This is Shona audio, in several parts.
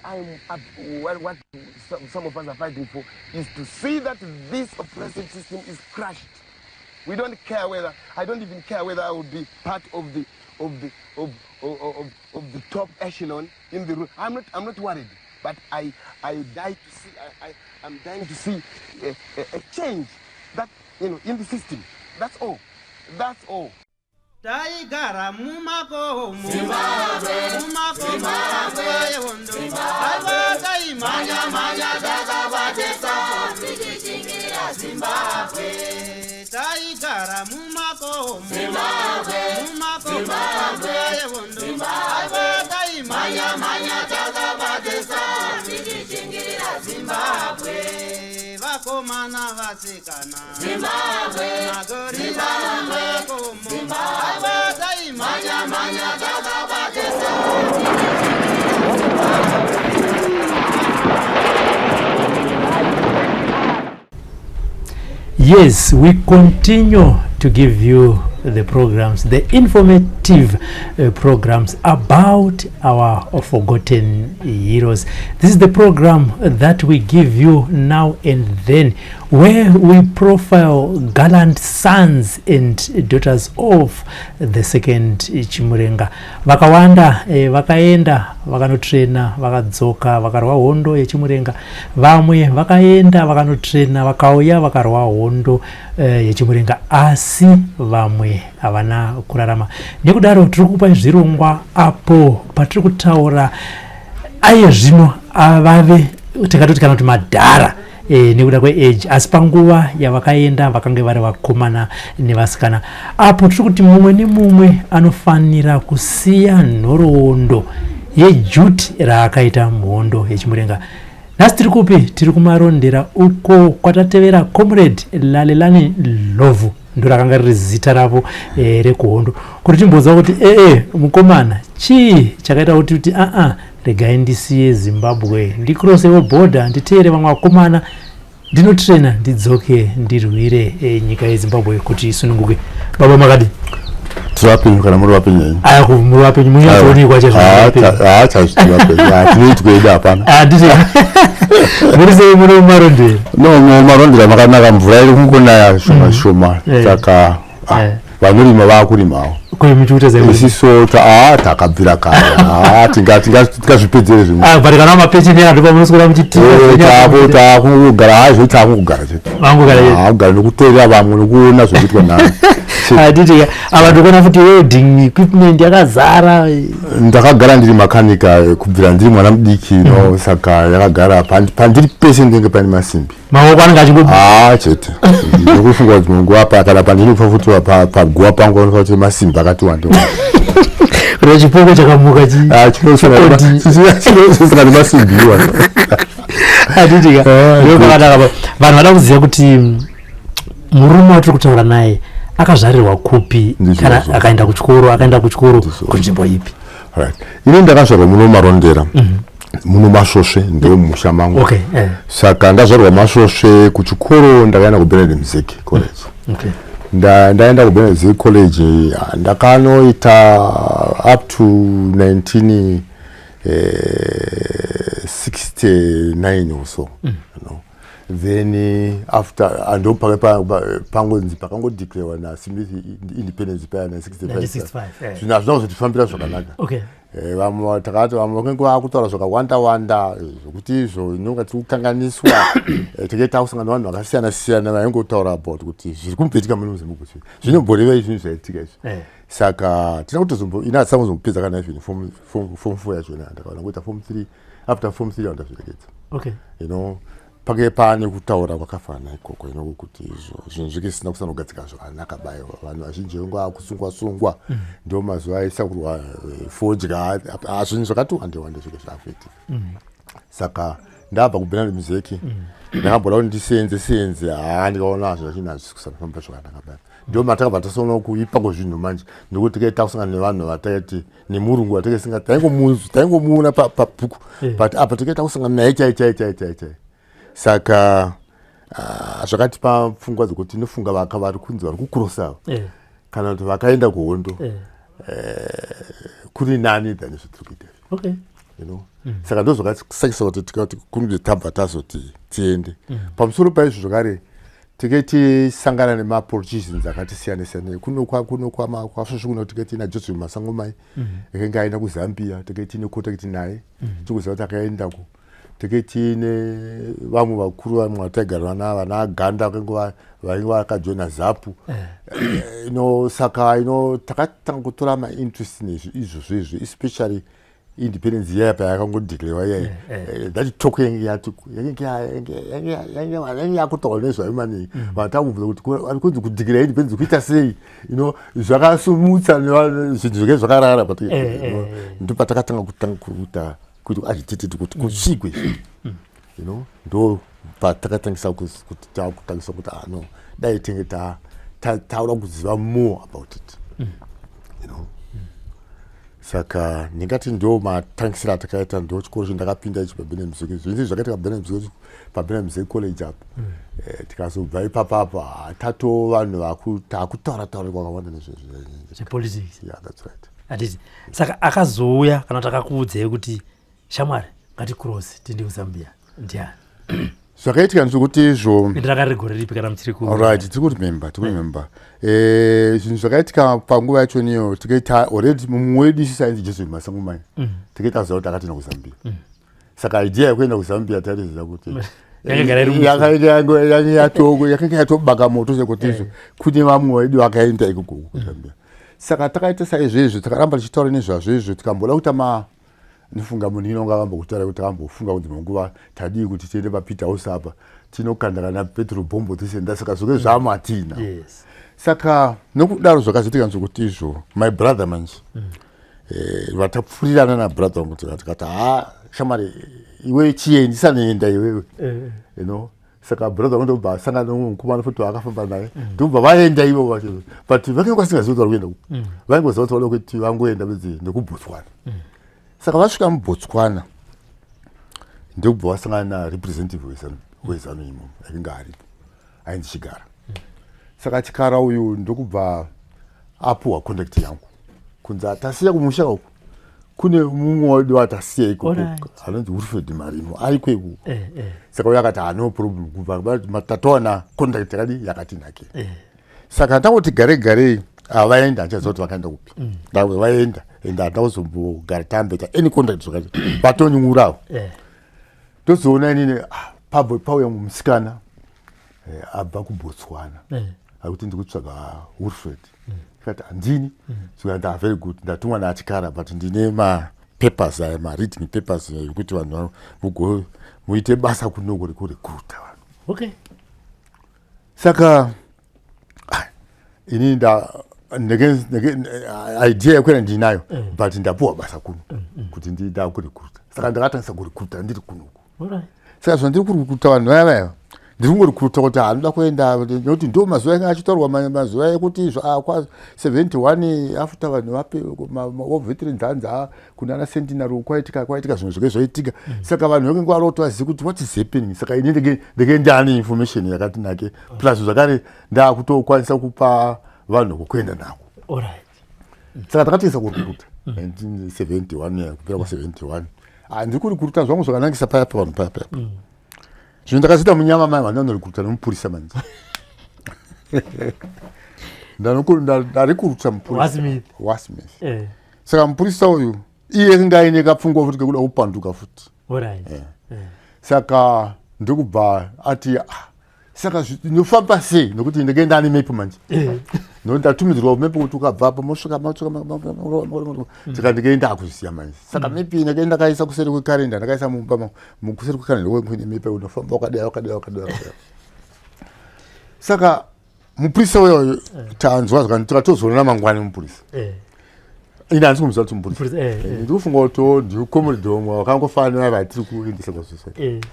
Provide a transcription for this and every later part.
I'm up, what some of us are fighting for is to see that this oppressive system is crushed. We don't care whether, I don't even care whether I will be part of the of the of of, of, of the top echelon in the room. I'm not worried, but I die to see I'm dying to see a change that in the system. That's all. That's all. Taigara mumakomo, mumakomo nguva yehondo. Aiwa, taimhanya mhanya takabatesa tichichingira Zimbabwe. Taigara mumakomo, mumakomo nguva yehondo. Aiwa, taimhanya mhanya takabatesa tichichingira Zimbabwe. Vakomana, vasikana, Zimbabwe, magorira mumakomo. Aiwa, taimhanya mhanya takabatesa. Yes, we continue to give you the programs, the informative programs about our forgotten heroes. This is the program that we give you now and then, where we profile gallant sons and daughters of the Second Chimurenga. Vakawanda vakaenda vakanotrena, vakadzoka, vakarwa hondo yeChimurenga. Vamwe vakaenda vakanotrena, vakauya, vakarwa hondo yeChimurenga, asi vamwe havana kurarama. Nekudaro tiri kupa zvirongwa apo patiri kutaura aye zvino vave tingatoti kana kuti madhara nekuda kweage, asi panguva yavakaenda vakange vari vakomana nevasikana. Apo tiri kuti mumwe nemumwe anofanira kusiya nhoroondo yeduty raakaita muhondo yeChimurenga. Nhasi tiri kupi? Tiri kuMarondera uko kwatatevera Comrade Lalelani Ndlovu, ndo rakanga riri zita ravo rekuhondo, kuti timbonzwa kuti ee mukomana, chii chakaita kuti aa, regai ndisiye Zimbabwe, ndikrosewo bhodha, nditeere vamwe vakomana, ndinotrena, ndidzoke, ndirwire nyika yeZimbabwe kuti isununguke? Baba, makadi? Tiri vapenyu kana muri vapenyu henyu? Aya, muri vapenyu, munyatsoonekwa chaizvo muri vapenyu. Chaizvo tiri vapenyu, tinoitwa edu hapana. Handiti muri sei muno muMarondera? No, muMarondera makanaka, mvura iri kungonaya shoma shoma. Saka vanorima vaakurimawo. Muchiuta sei? Isiso takabvira kare. Tingazvipedzere zvimwe. Ah, but kana mapecheni ando pamunoswera muchitika? Takungogara hazvo, takungogara chete. Vangogara chete. Kugara nekuteerera vamwe nekuona zvekuitwa navo. Handiti ava ndikuona futi welding equipment yakazara. Ndakagara ndiri makanika kubvira ndiri mwana mudiki no, saka yakagara pandiri pese ndinenge pane masimbi. Maoko anenge achingo Ah, chete nekufunga kuti munguva kana pandinofa futi paguva pangu panofa kuti masimbi akati wande. Kuti chipoko chakamuka chi Chinosangana nemasimbi iwa. Handitika ndopakanaka. Vanhu vada kuziva kuti murume watiri kutaura naye akazvarirwa kupi, kana Ndizvozvo. akaenda kuchikoro kunzvimbo ipi? Right, ini ndakazvarwa muno Marondera, muno Masvosve, ndo musha mangu. Saka ndazvarwa Masvosve, kuchikoro ndakaenda kuBernard Mzeki College. Ndaenda kuBernard Mzeki College, ndakanoita up to 1969 or so. Then after ando pangonzi pakangodeclarewa naSmith independence paya na65. 1965. Zvinhu hazvina kuzotifambira zvakanaka. Vamwe takati vamwe vanenge vakutaura zvakawanda wanda zvokuti izvo inonga tiri kukanganiswa. Tinge takusangana nevanhu vakasiyana siyana vaingotaura about kuti zviri kumboitika muno muZimbabwe zvinomboreva izvinhu zvaitika izvi. Saka tina kutozombo ina hatisangozomupedza kana even form four yachona. Ndakaona kuita form three, after form three andazviregedza. Pange pane kutaura kwakafanana ikoko kuti izvo zvinhu zvinge zvisina kusanogadzika zvakanaka bayo, vanhu vazhinji vange vakusungwa sungwa, ndo mazuva aisakurwa fodya. Zvinhu zvakati wande wande zvinge zvakuitika. Saka ndabva kuBernard Mzeki, ndakamboda kuti ndisenze senze, haa, ndikaona zvinhu hazvisi kusanofamba zvakanaka bayo, ndo matakabva tasoona kuipa kwezvinhu manje, nekuti tikaita kusangana nevanhu vataiti nemurungu vatakasinga taingomuona pabhuku, but apa tikaita kusangana naye chai chai chai chai chai. Saka zvakatipa pfungwa dzekuti tinofunga vaka vari kunzi vari kukurosa kana kuti vakaenda kuhondo kuri nani than zvatiri kuita izvi. You know, saka ndo zvakasakisa kuti tikati kunge tabva tazoti tiende. Pamusoro paizvo zvakare tike tisangana nemapoliticians akati siyane siyane kuno kuno kwasvosvo kuno. Tike tiina Joseph Masangomai, akanga aenda kuZambia. Tike tiine contact naye, tikuziva kuti akaendako. Tike tiine vamwe vakuru, vamwe vataigara vana Ganda, vainge vakajoina ZAPU. Ino saka ino takatanga kutora mainterest nezvi izvozvo izvo, especially independence iya payakangodeclarewa iyai. That talk yange yange yakutaura nezvayo maningi. Vanhu takubvunza kuti ari kunzi kudeclare independence kuita sei. Zvakasumutsa zvinhu zvinge zvakarara, but ndo patakatanga kutanga kuita kuti agitated kuti kusvikwe izvi. Ndo patakatangisa kuti takutangisa kuti, ah no, dai tinge taura kuziva more about it. Saka ndingati ndo matangisiro atakaita. Ndo chikoro chandakapinda ichi paBenham Muzeke. Zvinzi zvakaitika paBenham Muzeke College apo. Tikazobva ipapapo tato vanhu takutaura taura kwakawanda nezvepolitics. Yeah, that's right. Handiti saka akazouya kana kuti akakuudzei kuti, "Shamwari, ngaticross tiende kuZambia," ndiani? Zvakaitika ndezvekuti izvo Ndakari gore ripi kana muchiri ku Right, tiri kuremember, tiri kuremember. Zvinhu zvakaitika panguva yacho niyo, tikaita already mumwe wedu isusu ainzi Joseph Masangomai, tikaita ziva kuti akatoenda kuZambia. Saka idea yekuenda kuZambia taitoziva kuti Yakagara iri mumusoro. Yakanga yatobaka moto, sekuti izvo kune vamwe vedu vakaenda ikoko kuZambia. Saka takaita saizvezvo, takaramba tichitaura nezvazvo izvo. Tikamboda kuita ma ndifunga munhu inonga vambokutaura kuti takambofunga kuti dzimwe nguva tadii kuti tiende paPeter House apa, tinokanda kana petrol bomb tisenda. Saka zvoke zvamatina. Saka nokudaro zvakazoitika nzvokuti izvo my brother manje, vatapfurirana nabrother wangu, tikati, "Ha, shamwari, iwe chiendi, sanoenda iwewe." Saka brother wangu ndobva asangana nemumwe mukomana futi waakafamba naye, ndobva vaenda ivo vacho, but vakanga vasingazivi kuti vari kuenda kupi. Vaingoziva kuti vada kuti vangoenda bedzi nekuBotswana. Saka vasvika muBotswana, ndokubva vasangana narepresentative weZANU imomo akanga aripo, ainzi Chigara. Saka Chikara uyu ndokubva apuhwa contact yangu, kunzi tasiya kumusha uku kune mumwe wedu watasiya ikoko anonzi Wilfred Marimo, ariko ikoko. Saka uyo akati, "Hano problem," kubva tatowana contact yakadi yakati nake. Saka ndangoti gare garei havaenda, handichaziva kuti vakaenda kupi. Ndave vaenda ende handina kuzombogara tamboita any contact zvakati vatonyurawo. Tozoona inini, ah, pabvo pauya musikana abva kuBotswana, akuti, "Ndikutsvaga Wilfred." Tikati, "Handini." Zvikanzi, "Ah, very good, ndatumwa naChikara, but ndine mapapers aya, mareading papers ekuti vanhu muite basa kunoko rekurecruita vanhu." Saka ah, ini idea yekuenda ndinayo, but ndapuwa basa kuno kuti ndida kurecruita. Saka ndakatangisa kurecruita ndiri kunoku. Saka zvandiri kurecruita vanhu vaya vaya, ndiri kungorecruita kuti hanoda kuenda, nekuti ndo mazuva anga achitaurwa, mazuva ekuti kwa 71 after vanhu vape war veterans, hanzi kunana centenary kwaitika zvimwe zvike zvaitika. Saka vanhu vanenge vari kutovaziva kuti what is happening. Saka ini ndenge ndane information yakati nake, plus zvakare ndakutokwanisa kupa vanhu kwekuenda nako. Saka takatoisa kurecruita 1971 ya kupera kwa71. Ah, ndiri kurecruita zvangu zvakanangisa paya pavanhu paya paya. Zvino ndakazoita munyama mai vandanorecruita nemupurisa manje. Ndarecruita mupurisa WaSmith. WaSmith. Saka mupurisa uyu iye ringe aine kapfungwa futi kekuda kupanduka futi. Saka ndokubva ati, "Ah, saka ndinofamba sei?" Nokuti ndenge ndane mepu manje, nokuti ndatumidzirwa mepu kuti ukabva apa mosvika mosvika. Saka ndenge ndakuziya manje. Saka mepu iyi ndenge ndakaisa kuseri kwekarenda, ndakaisa mumba kuseri kwekarenda kune mepu, unofamba wakadai, wakadai, wakadai, wakadai. Saka mupurisa uyo tanzwa zvakanaka, tikatozoonana mangwani mupurisa. Ini handisi kumuziva kuti mupurisa. Mupurisa, Ndikufunga kuti ndicomrade umwe wakangofanana vatiri kuendesa kwasociety.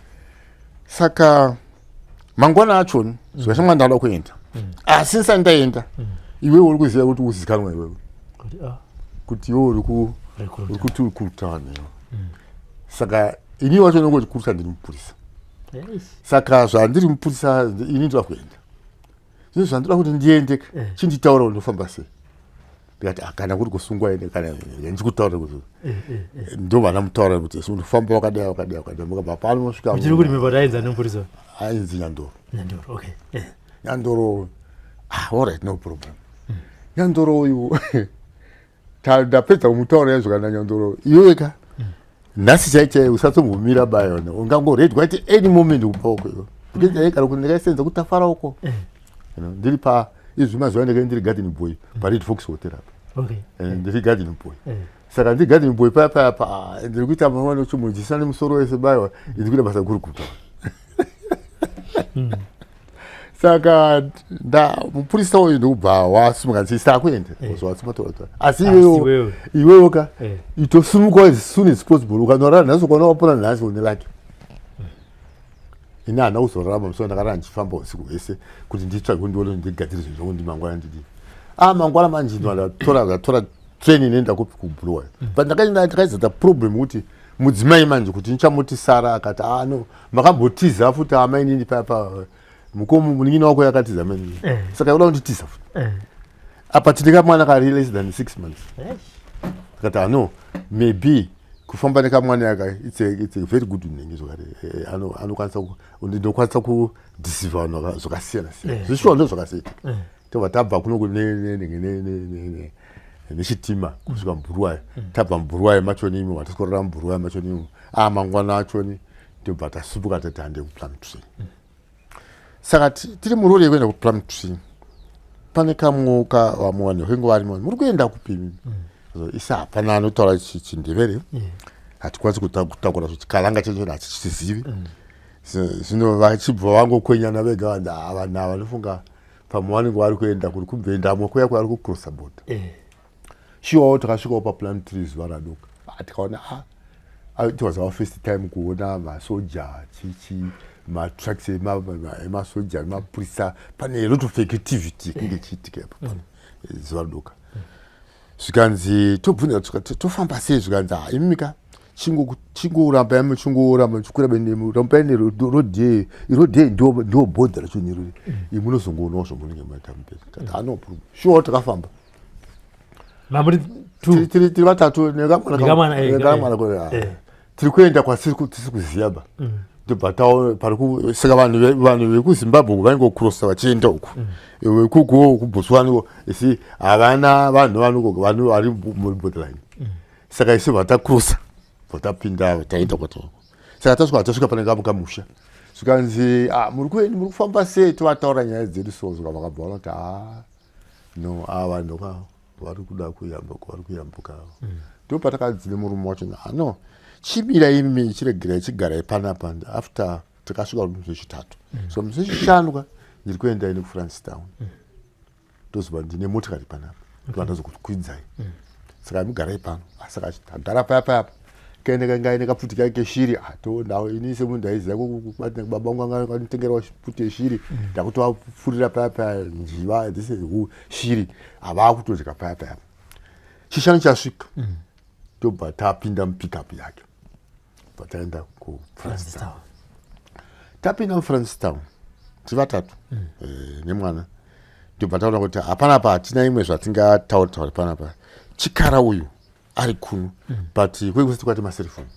Saka mangwana achoni zvakashamwa ndada kuenda, asi ndisati ndaenda, iwewe uri kuziva kuti uzikanwa iwewe Kuti, ah, kuti iwe uri ku recruiter. Uri kuti uri kuruta vanhu iwe. Saka ini wacho nongoti ndiri mupurisa. Saka zvandiri mupurisa, ini ndoda kuenda. Zvino zvandoda kuti ndiende, chinditaura kuti ndofamba sei. Ndikati, "Ah, kana kuri kusungwa ine, kana ndichikutaurira kuti ndobva ndamutaurira kuti unofamba wakadai, wakadai, wakadai, mukabva pano mosvika." Uchiri kurime kuti ainzi anomupurisa? Ainzi Nyandoro. Nyandoro, okay. Nyandoro. Ah, alright, no problem. Nyandoro uyu ndapedza kumutaurira zvakana. "Nyandoro, iwewe ka, nhasi chai chai usatombomira bayona, ungangoredwa at any moment kubva uko iwe, because kana kuti ndikaisenza kutafara uko." Ndiri pa izvi mazuva ndenge ndiri garden boy paRed Fox Hotel apa. Ndiri garden boy. Saka ndiri garden boy paya paya pa ndiri kuita mwana chimunhu nemusoro wese bayiwa, ndiri kuita basa guru kuta. Saka nda mupurisa uyu ndokubva wasimuka, ndichiti akuende wasimatora, asi iwewe, iwewe ka, itosimuka as soon as possible. Ukanorara nhasi, ukaona wapona nhasi, une luck. Ini handina kuzorarama musi wandakarara ndichifamba usiku hwese kuti nditsvage, ndione, ndigadzire zvinhu zvangu, ndi mangwana ndidii. Ah, mangwana manje ndatora, ndatora train inoenda kupi? KuBulawayo. But ndakaizata problem kuti mudzimai manje kuti ndichamuti Sara akati, "Ah, no, makambotiza futi amainini papa, mukomu munin'ina wako yakatiza mainini." Saka yoda kunditiza futi. Apa tine kamwana kari less than 6 months. Akati, "Ah, no, maybe kufamba nekamwana yaka it's a very good nhingi zvakati anokwanisa ndinokwanisa kudeceiva vanhu zvakasiyana siyana." Zvishuwa ndo zvakasiitika. Tobva tabva kuno nechitima kusvika muBulawayo. Tabva muBulawayo machoni imo, vatiskorera muBulawayo machoni imo. A mangwana achoni tobva tasimuka, tati hande kuPlumtree. Saka tiri murori yekuenda kuPlumtree, pane kamwe vamwe vanhu vainge varimo. "Muri kuenda kupi?" Isi hapana anotaura chiNdevere, hatikwanisi kutakura chikalanga chacho, hatichizivi. Zvino vachibva vangokwenyana vega vanhu ava. Vanhu ava vanofunga pamwe vanenge vari kuenda kuri kubvendamo kuya kwavari kucrossa border. Shuwawo takasvikawo paPlumtree zuva radoka. Ah, tikaona, ah, it was our first time kuona masoja, chichi matrucks emasoja nemapurisa. Pane lot of activity kunge chiitika ipo pano zuva radoka. Zvikanzi tobvunza, "Tofamba sei?" Zvikanzi, "Ah, imika chingoramba chingoramba chikwira, rambai nerodhi, irodhi ndo bhodha racho nerori imi, munozongoonawo zvamunenge maita mupezi." Tati, "Ah, no problem." Shuwawo takafamba. Mamuri two? Tiri vatatu nekamwana. Nekamwana, nekamwana. Tiri kuenda kwatiri tisi kuziva ba. Ndobva pari saka vanhu vekuZimbabwe vaingocrossa vachienda uku, vekuko kuBotswana isi havana vanhu vanhu vari muborderline. Saka isu bva tacrossa, bva tapinda, taenda kwatoko. Saka tasvika pane kamwe kamusha. Zvikanzi, "Ah, muri kuendi, muri kufamba sei?" Tovataura nyaya dzedu. So zvika vakabva vaona kuti, "Ah, no, ava vanhu vari kuda kuyambuka, vari kuyambuka." Ndo patakadzi nemurume wacho, "Ah, no, chimira imi, chiregerai, chigarai panapa." After takasvika musi wechitatu, so musi wechishanu ka ndiri kuenda ini kuFrancistown, ndozova ndine motikari panapa, ndobva ndazokukwidzai, saka mugarai pano. Ah, saka tagara paya payapa, kaende kangaine kapfuti kake keshiri. Ah, to ini semunhu ndaiziva kubata, baba vangu anga anditengerawo pfuti yeshiri, ndakutovapfurira paya paya njiva dzese, shiri havakutodya paya paya. Chishanu chasvika, tobva tapinda mupickup yake, bva taenda kuFrancistown. Tapinda muFrancistown tiri vatatu nemwana. Ndobva taona kuti hapanapa hatina imwe zvatingataura taura panapa. Chikara uyu ari kuno, but kwenge kusati kwati maserifoni,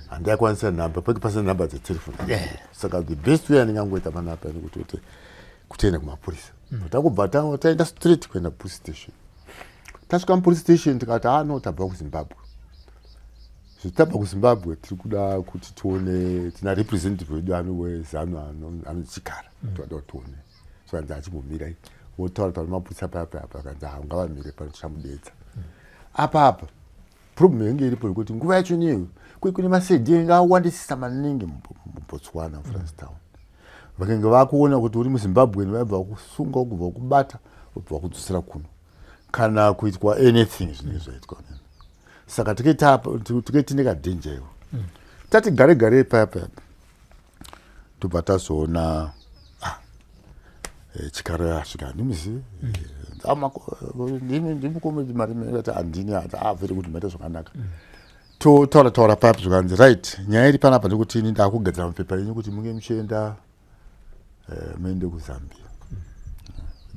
handaikwanisa nhamba, pake pasina nhamba dzetelefoni. Saka the best way andingangoita panapa nekuti kuti kutienda kumapurisa. Takubva taenda straight kuenda kupolice station. Tasvika mupolice station, tikati, "Ah, no, tabva kuZimbabwe. Tabva kuZimbabwe, tiri kuda kuti tione, tina representative wedu ano weZANU anochikara, toda kuti tione." So kanzi, "Achimbomirai." Wotaura taura mapurisa paya paya pa, kanzi, "Ha, ngavamire pano, tichamudedza." Apa problem yange iripo yekuti nguva yacho niyo kune masedhi ainge awandisisa maningi muBotswana, muFrancistown. Vakange vakuona kuti uri muZimbabwe, vaibva kusunga, kubva kubata, ubva kudzosera kuno, kana kuitwa anything zvinenge zvaitwa. Saka tike tine kadanger iwo. Tati gare gare paya paya, tobva tazoona, ah, chikaro yasvika. "Handimuzivi, ndimukomedi mari." Ati, "Handini." Ati, "Ah, very good, maita zvakanaka." Totaura taura papi, zvikanzi, "Right, nyaya iri panapa ndekuti ini ndakugadzira mapepa enyu kuti munge muchienda, muende kuZambia."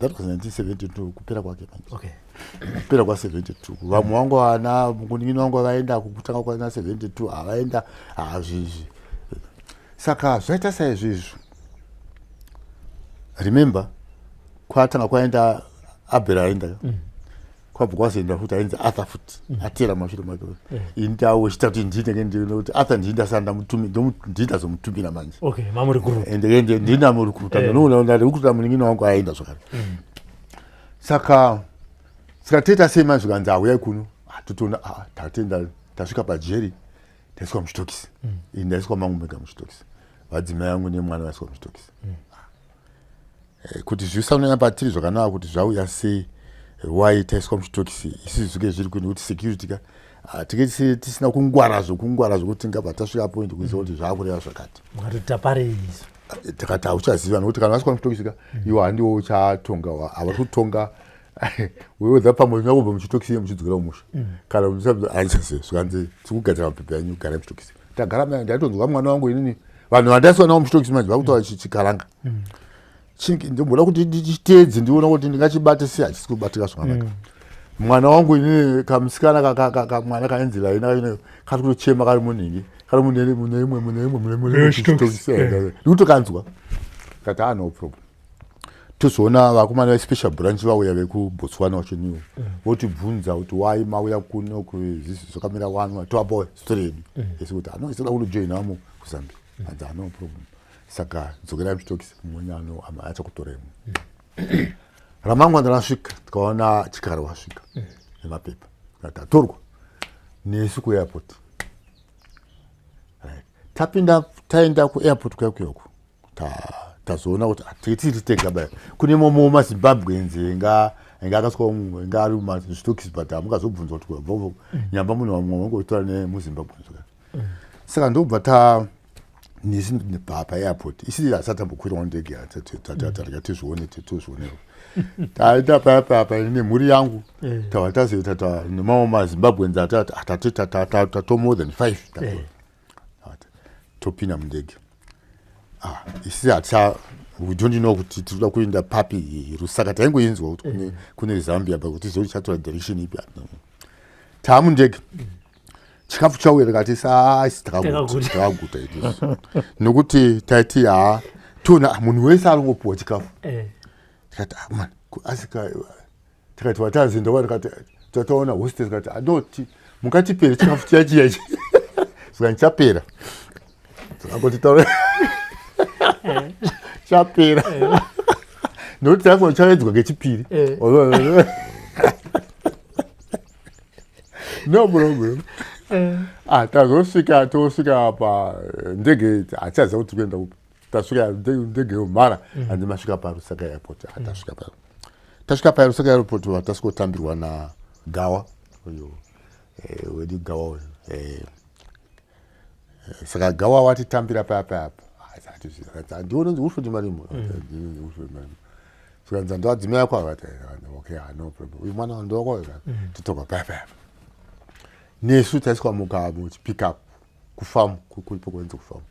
That was 1972, kupera kwake manje. Okay. Kupera kwa72, vamwe vangu vana munin'ina vangu vaenda kutanga kwana 72, havaenda hazvizvi. Saka zvaita saizvizvo, remember kwatanga kwaenda Abel, aenda kwabva kwazoenda futi ainzi Arthur futi, atera mashure make. Indawo chitatu ndinenge ndinokuti Arthur ndindasanda ndindazomutumira manje. Okay, mamurecruit. Ende ndinamurecruita. Ndinoona munin'ina wangu aenda zvakare. Saka toita sei manje? Zvikanzi auyai kuno. Ah, totoona, ah, tatenda, tasvika pajeri, taiswa muchitokisi. Ini ndaiswa mangu mega muchitokisi, vadzimai vangu nemwana vaiswa muchitokisi. Kuti zvisanonyanya patiri zvakanaka kuti zvauya sei, why taiswa muchitokisi isi zvinge zviri kuini kuti security ka. Ah, tinge tisina kungwara zvokungwara zvokuti tingabva tasvika point kuziva kuti zvaakureva zvakati. Mukatoti taparei isu. Tikati hauchaziva nokuti kana vasvika muchitokisi ka, iwo handiwo uchatonga, havari kutonga wewedza pamwe nyakubva muchitokisi muchidzokera kumusha kana handichaziva. Zvikanzi tikugadzira mapepa enyu, garai muchitokisi. Tagara mai, ndaitonzwa mwana wangu inini, vanhu vandaiswa navo muchitokisi manje vakutaura chikaranga. Ndomboda kuti ndichiteedze ndiona kuti ndingachibate sei, hachisi kubatika zvakanaka. Mwana wangu inini, kamusikana kamwana kainzi Laina, kari kutochema kari munhingi, kari mune mune imwe mune imwe mune mune chitokisi, ndikutokanzwa. Kati ah, no problem. Tozoona vakomana vespecial branch vauya vekuBotswana vacho niwo, votibvunza kuti wai mauya kuno, zvisi zvakamira wani. Tovapawo story yedu yese kuti ano isoda kunojoinamo kuZambia. Hanzi ah, no problem, saka dzokerai muchitokisi, mumwe ano achakutoremo. Ramangwana rasvika, tikaona Chikara wasvika nemapepa, tikati tatorwa nesu kuairport. Right. Tapinda, taenda kuairport kuya kuyoko, tazoona kuti tiri tega baya, kune momo maZimbabweans enga akaswa enga ari muzvitokisi, but hamungazobvunzwa kuti kubva nyamba munhu vamwe vangotora nemuZimbabwe. Saka ndobva ta nesi paairport isi hasati tambokwirawo ndege, tarega tizvione, tozvionewo. Taita paya paya pa nemhuri yangu, tava tazoita nemamwe maZimbabweans atati tato more than five. Topinda mundege. Ah, isi haticha, we don't know kuti tiri kuda kuenda papi. Lusaka taingoinzwa kuti kune Zambia, but kuti zoti chatora direction ipi. Taamundege, chikafu chauya, tikati saisi takaguta itusu nokuti taiti ha toona munhu wese aringopuwa chikafu. Tikati ah, man, asika tikati watazinda, tikati tataona hostess, tikati anoti mungatipere chikafu chiya chiya ichi, zvikani chapera. Akoti taura chapera nokuti taifanira chaedzwa kechipiri. No problem. Ah, tazosvika, tosvika pa ndege, hatichaziva kuti kuenda kupi. Tasvika, ndege yomhara, handi masvika paLusaka airport. Ah, tasvika pa tasvika paLusaka airport, tasvikotambirwa naGawa uyo, wedu Gawa uyo. Saka Gawa watitambira paya payapa, ndione Wilfred Marimo, Wilfred Marimo. Zvikanzi ndoadzimai ako akati okay, ah, no problem, uyu mwana ndowako. Titoka paya payapa nesu taiswa muchipick up kufamu, kuripo kuenzi kufamu,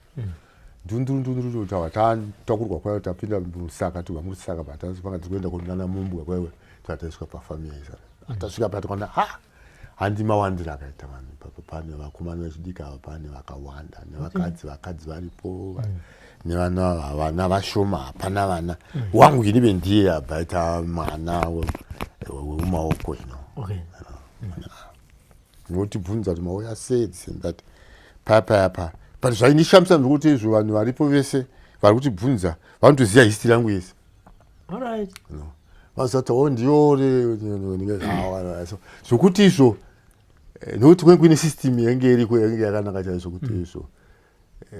ndundurundunduru, tava takurwa kwayo, tapinda muSaka, tobva muSaka panga tiri kuenda kunana Mumbwa kwaiwe, tava taiswa pafamu yaisa. Tasvika pa tikaona ha handi mawandiro akaita vanhu ipapo, pane vakomana vechidiki ava, pane vakawanda nevakadzi, vakadzi varipo nevana, vana vashoma, hapana vana. Wangu inive ndiye abva aita mwana wemumaoko ino. Notibvunza kuti mauya sei, this and that, paya paya pa. But zvaindishamisa ndikuti izvo vanhu varipo vese vari kutibvunza vanotoziva history yangu yese. All right. No. Vazati o ndiyo zvokuti izvo, nokuti kwenge kuine system yenge iriko yenge yakanaka chaizvo kuti izvo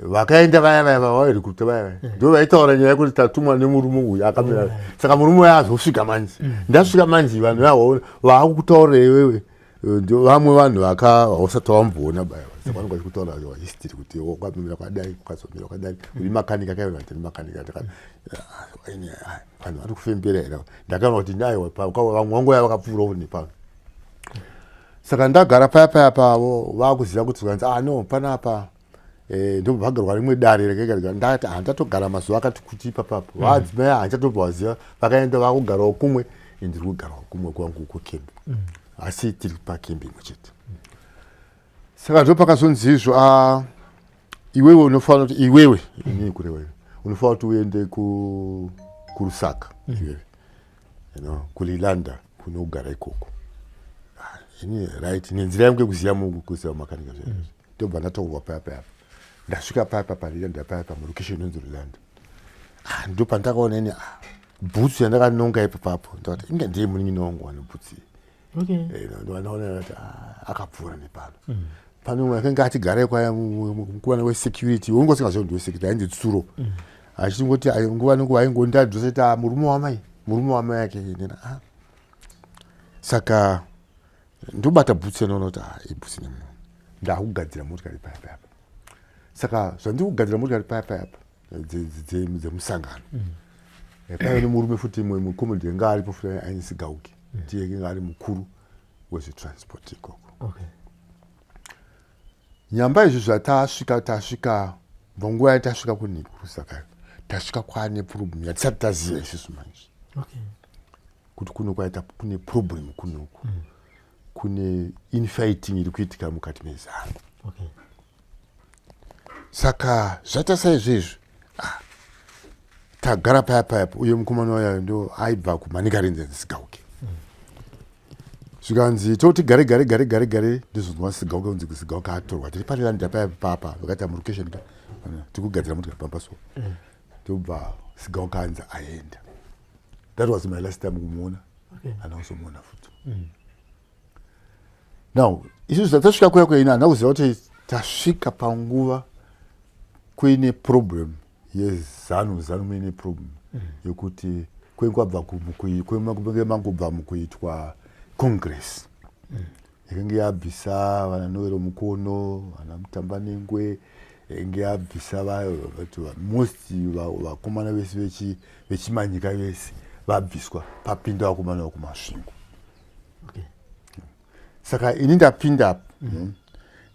vakaenda vaya vaya vavarecruita vaya vaya ndo vaitaura nyaya yekuti tatumwa nemurume uyu akamira. Saka murume uyu azosvika manje, ndasvika manje, vanhu vava vaakutaurira iwewe, ndio vamwe vanhu vaka hausati wamboona baya. Saka vanenge vachikutaura history kuti wakamira kwadai, wakazomira kwadai, uri makanika kaiona kuti makanika. Vanhu vari kufembera here? Ndakaona kuti aiwa, vamwe vangu vaya vakapfuurawo nepano. Saka ndagara paya paya pavo vakuziva kuti zvikanzi ah no, panapa. Ndobva pagarwa rimwe dare rakagarwa. Ndakati handatogara mazuva akati kuti ipapapo. Vadzimai handichatobva vaziva, vakaenda vakugarawo kumwe, ini ndiri kugarawo kumwe kwangu kukembi, asi tiri pakembi imwe chete. Saka ndo pakazonzi izvo, ah, iwewe unofanira kuti iwewe, inini kureva iwe, unofanira kuti uende kuRusaka iwewe, kuLilanda kunogara ikoko. Ah, ini right, nenzira yangu yekuziva kuziva makanika zvaizvo, ndobva ndataurwa paya paya. Ndasvika paya pa paLilanda paya, pamurokesheni inonzi Lilanda. Ah, ndo pandakaona ini, ah, bhutsu yandakanonga ipapapo. Ndakati inga ndiye munin'ina wangu wane bhutsu iyi. Ndowanaona kuti, ah, akapfuura nepano. Pane umwe akanga atigare kwaya, mukuwana wesecurity, unge usingazivi kuti ndewesecurity, ainzi Tsuro. Achingoti nguva nenguva aingondadzosa kuti murume wamai, murume wamai yake. Nena, ah. Saka ndobata bhutsu yanoona kuti, ah, ibhutsu nemunhu. Ndakugadzira motikari paya paya. Saka zvandiri kugadzira motikari paya paya dzemusangano, paive nemurume futi mucomrade anga aripo futi ainzi Sigauki, ndiye anga ari mukuru wezvetransport ikoko. Nyamba izvi zvatasvika, tasvika panguva yatasvika kunikuRusaka, tasvika kwaane problem yatisati taziva isusu manje, kuti kuno kwaita kune problem kunoku, kune infighting iri kuitika mukati meZANU. Saka zvaita saizvezvi, ah, tagara paya paya, uye mukomana wayo ndo aibva kuManicaland, Sigauke. Zvikanzi toti gare gare gare gare gare, ndizonzwa Sigauke kunzi Sigauke atorwa. Tiri paLilanda paya papa, vakaita murokesheni ka tiri kugadzira motikari pampaso, ndobva Sigauke anzi aenda. That was my last time kumuona. Handina kuzomuona futi. Now isusu zvatasvika kuya kuina, handina kuziva kuti tasvika panguva kuine problem yeZANU. ZANU muine problem yekuti kwengabva mangobva mukuitwa congress yakange yabvisa vana Nowero Mukono, vana Mutambanengwe, yainge yabvisa most vakomana vese vechimanyika, vese vabviswa, papinda vakomana vekuMasvingo. Saka ini ndapinda,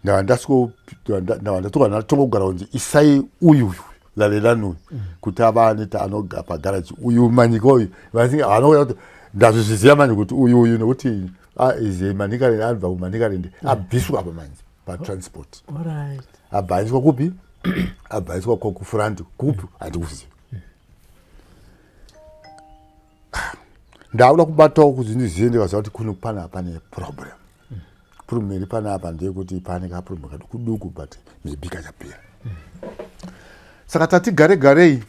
ndava ndatoka ndatongogara kunzi isai uyu Lalelani uyu kuti ava aneta anoga pagaraji uyu Manyika uyu. Vanouya kuti ndazvizviziva manje kuti uyu uyu, nekuti is a Manicaland, anobva kuManicaland, abviswa apa manje patransport. Abva aiswa kupi? Abva aiswa kufront kupi? Handikuziva. Ndakuda kubatawo kuti ndizive, ndikaziva kuti kuno panapa pane problem. Problem iri panapa ndeyekuti pane kaproblem kaduku duku, but maybe kachapera. Saka tati gare garei,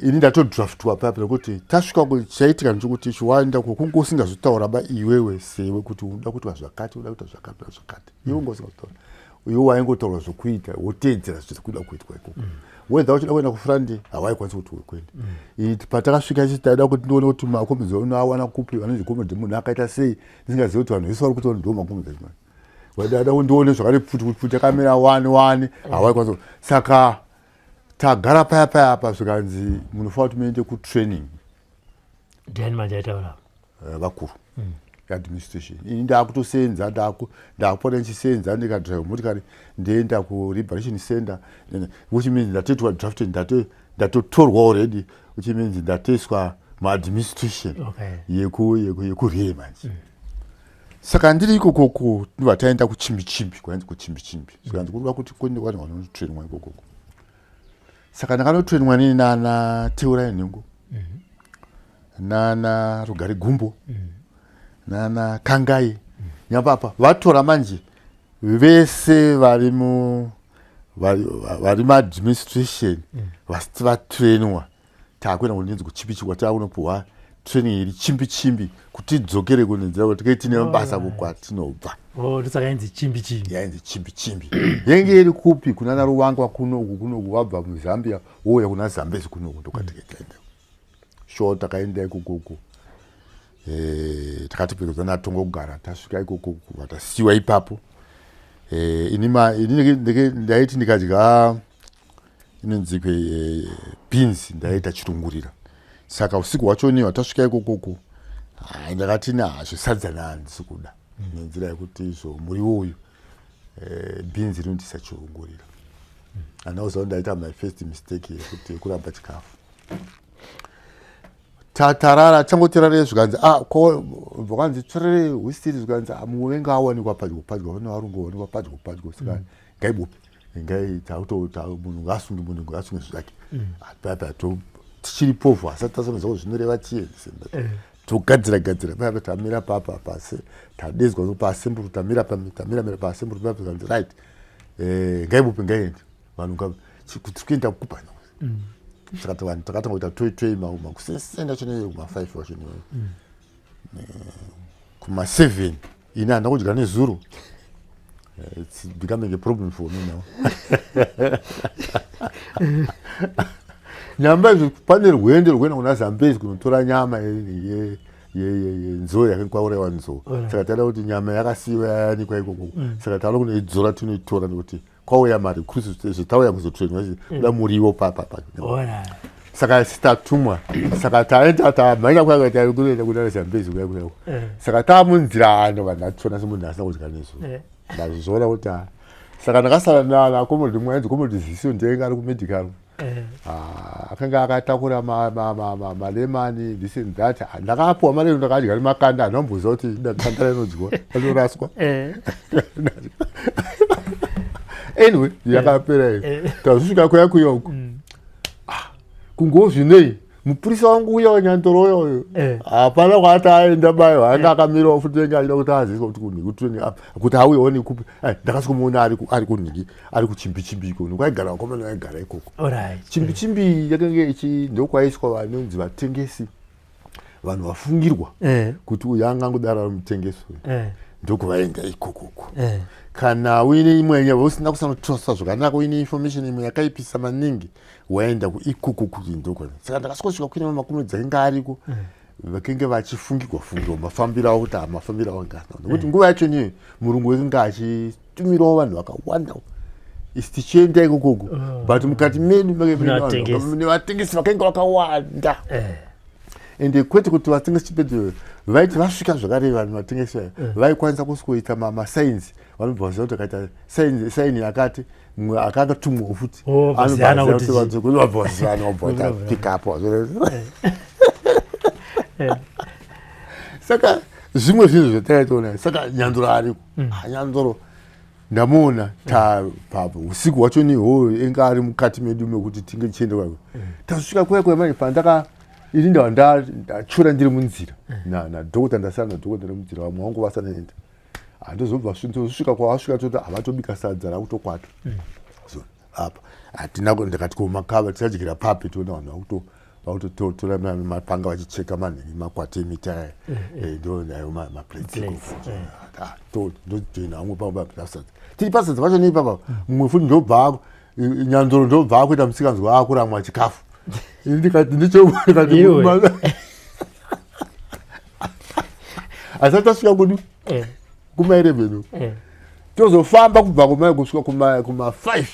ini ndatodraftwa paya pekuti tasvika. Chaitika ndechekuti chiwaenda kunge usingazotaura ba iwewe sewe kuti unoda kuitwa zvakati, unoda kuita zvakati zvakati, iwe unge usingazotaura. Iwe waingotaura zvokuita, woteedzera zviri kuda kuitwa ikoko. Whether uchida kuenda kufront, hawaikwanisi kuti kuenda. Patakasvika ichi, taida kuti ndione kuti macomrades unoawana kupi, vanonzi comrade munhu akaita sei, ndisingazivi kuti vanhu vese vari kuti ndo macomrades manje. Waida kuti ndione zvakare pfuti, kuti pfuti yakamira wani wani, hawaikwanisa. Saka tagara paya paya apa, zvikanzi munofanira kuti muende kutraining. Ndiani manje aitaura? Vakuru administration. Ini ndakutosenza, ndakupota ndichisenza, ndikadrive motikari, ndoenda kuliberation center, which means ndatoitwa drafted, ndatotorwa already, which means ndatoiswa muadministration yekurie manje. Saka ndiri ikokoko, ndobva taenda kuchimbichimbi, kwainzi kuchimbichimbi. Zvikanzi kuruva kuti kune vanhu vanotrainwa ikokoko. Saka ndakanotrainwa nini nana Teurai Nhengo, nana Rugare Gumbo, nana Kangai. Nyapapa vatora manje vese vari mu vari maadministration vasiti vatrainwa. Takuenda kunonzi kuchimbichimbi, takunopuhwa training iri chimbi chimbi kuti tidzokere kunenzira kuti tinge tine mabasa kwatinobva. Oh, ndosaka yainzi chimbi chimbi. Yainzi chimbi chimbi. Yenge iri kupi? Kuna naRuwangwa kunoku, kunoku wabva muZambia wouya kuna Zambezi kunoku, ndokatikaenda. Sho takaenda ikokoko, takatipedza natongogara. Tasvika ikoko, vatasiwa ipapo. Ini ndaiti ndikadya inonzi beans, ndaita chirungurira. Saka usiku hwacho niwa tasvika ikokoko, ndakati na zvesadza handisi kuda, nenzira yekuti izvo muriwo uyu. Bhinzi rinotisa chiongorira. Handina kuziva kuti ndaita my first mistake yekuti yekuramba chikafu. Tatarara, tangoti rarei, zvikanzi, ah, ko vakanzi tsvorere hwisiri, zvikanzi, ah, mumwe wenge awanikwa padyo padyo, vane varungu vawanikwa padyo padyo, saka ngaibupe, ngai takuto munhu ngaasunge, munhu ngaasunge zvake. Paya to tichiri povho, asati tasonza kuti zvinoreva chii. Togadzira gadzira paya, tamira papa pasi, tadezwa paassembly, tamira, tamira mira paassembly paya, zvikanzi, right, ngaibupe, ngaiende, vanhu tiri kuenda kupa. Saka vanhu takatanga kuita toi toi makusesenda chine kuma5 wacho, kuma7. Ini handina kudya nezuro. It's becoming a problem for me now. Nyamba izvo, pane rwendo rwuenda kuna Zambezi kunotora nyama yenzou yakange kwaurayiwa nzou. Saka tada kuti nyama yakasiyiwa yayanikwa ikoko, saka tada kunoidzora, tinoitora nekuti kwauya marecruits, zvetauya kuzotrainwa kuda muriwo papa. Saka tatumwa, saka taenda, tamhanya kuya kuenda kuna Zambezi kuya kuya. Saka tamunzira, ano vanhu vatona semunhu asina kudya nezuro. Ndazviona kuti saka ndakasara nacomrade mumwe ainzi Comrade Ziso, ndiye ari kumedical. Ah, akanga akatakura malemani, this and that. Ndakapuwa malemani, ndakadya nemakanda. Handamboziva kuti kanda rinodyiwa, rinoraswa. Anyway, yakapera iyo. Tazosvika kuya kuya uku, kungowo zvinei, mupurisa wangu uya wanyandoro uya uyo, hapana kwaati aenda bayo, anga akamirawo futi, enge achida kuti aziviswa kuti kunhiki kutraining kuti auyewo nekupi. Ndakasvikomuona ari kunhiki, ari kuchimbi chimbi iko nekwaigara vakomana vaigara ikoko. Chimbi chimbi yakanga ichi ndokwaiswa vanonzi vatengesi, vanhu vafungirwa kuti uyu angangodaro ari mutengesi uyu, ndokuvaenda ikokoko. Kana uine imwe nyaya usina kusanotrosa zvakanaka, uine information imwe yakaipisa maningi, waenda kuikoko kuti ndokwa. Saka ndakasvikosvika kuine makomedzi ainge ariko, vakenge vachifungirwa fungirwa mafambiro avo, kuti mafambiro avo angasina, nekuti nguva yacho niyo murungu wekanga achitumirawo vanhu vakawanda isi tichienda ikokoko, but mukati medu Mune nevatengesi vakanga vakawanda. Ende kwete kuti vatengesi chipedzi, vaiti vasvika zvakare, vanhu vatengesi vaya vaikwanisa kusikoita masigns, vanobva vaziva kuti akaita sign yakati, mumwe akanga tumwawo futi. Oh, vaziyana kuti vabva vaziyana, vabva vaita pick up. Saka zvimwe zvinhu zvatakaitoona. Saka Nyandoro ariko. Ah, Nyandoro ndamuona usiku hwacho nihwo, inga ari mukati medu mekuti tinge tichienda kwako. Tasvika kuya kuya manje, pandaka ini ndachura ndiri munzira nadhokota, ndasara nadhokota ndiri munzira, vamwe vangu vasanaenda. Handozobva ndozosvika kwavasvika, toti havatobika sadza rakutokwata. So apa hatina ndakati komakava tichadyira papi? Toona vanhu vakutotora mapanga vachicheka manhingi, makwati emiti aya. Ndo nayo maplates. Plates, Ndojoina vamwe pasadza, tiri pasadza pacho neipapa, mumwe futi ndobva Nyandoro ndobva akuita musikanzwa, akuramwa chikafu. Ini ndikati ndichekati Iwe. Asati asvika kudu kuma11, tozofamba kubva kumai kusvika kuma5,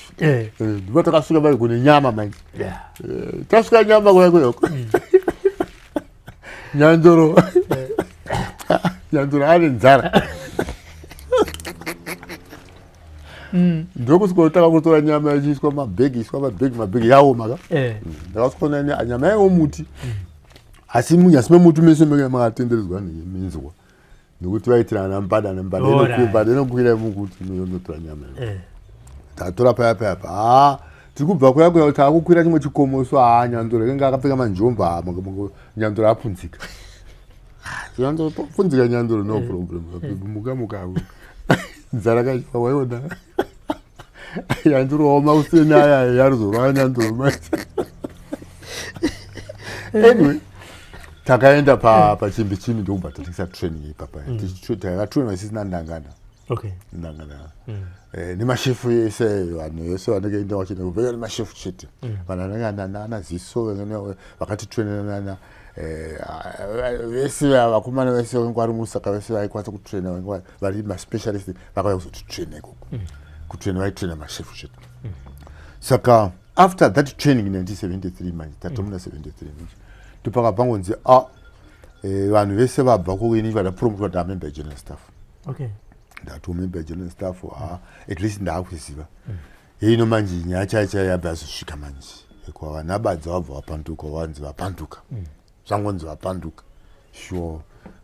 ndipo takasvika mai kune nyama manje. Tasvika nyama kuya kuyoko, Nyandoro ane nzara, ndokusvikotanga kutora nyama ichiiswa mabhegi, iswa mabhegi, mabhegi yaoma ka. Ndakasvikaona nyama yaiwo muti, asi munyasi memuti mese menge makatenderedzwa neminzwa, nekuti vaitira ana mbada nembada. Mbada inokwira mukuti inotora nyama iyo. Tatora paya paya pa, haa, tiri kubva kuya kuya, taakukwira chimwe chikomo so, haa, Nyandoro inge akapfeka manjomba. Haa, Nyandoro apunzika. Ah, Nyandoro punzika, Nyandoro, no problem, muka muka, nzara kachifa waiona Nyandoro waoma kuseni aya yarizorwa Nyandoro manje. Anyway, takaenda pachimbi chimbi, ndokubva tatengesa training ipapa. Takatrainwa isisina ndangana. Ndangana nemashefu ese, vanhu vese vanenge enda vachienda kubveka nemashefu chete, vanhu vanenge ana ziso vakatitrainana vese, vakomana vese vanenge vari musaka, vese vaikwanisa kutraina, vanenge vari maspecialist, vakauya kuzotitraina ikoko. Kutraina vaitraina mashefu chete. Saka after that training in 1973 manje, tatomuna 73 manje, ndopakabva ngonzi a vanhu vese vabva kuini vadapromotwa, damember general staff. Ndatoo member general staff. Ha, at least ndaakuziva. Hino manje nyaya chaiyo chaiyo yabva yazosvika manje kwa vana Badza, vabva vapanduka, vanzi vapanduka. Zvangonzi vapanduka, sure,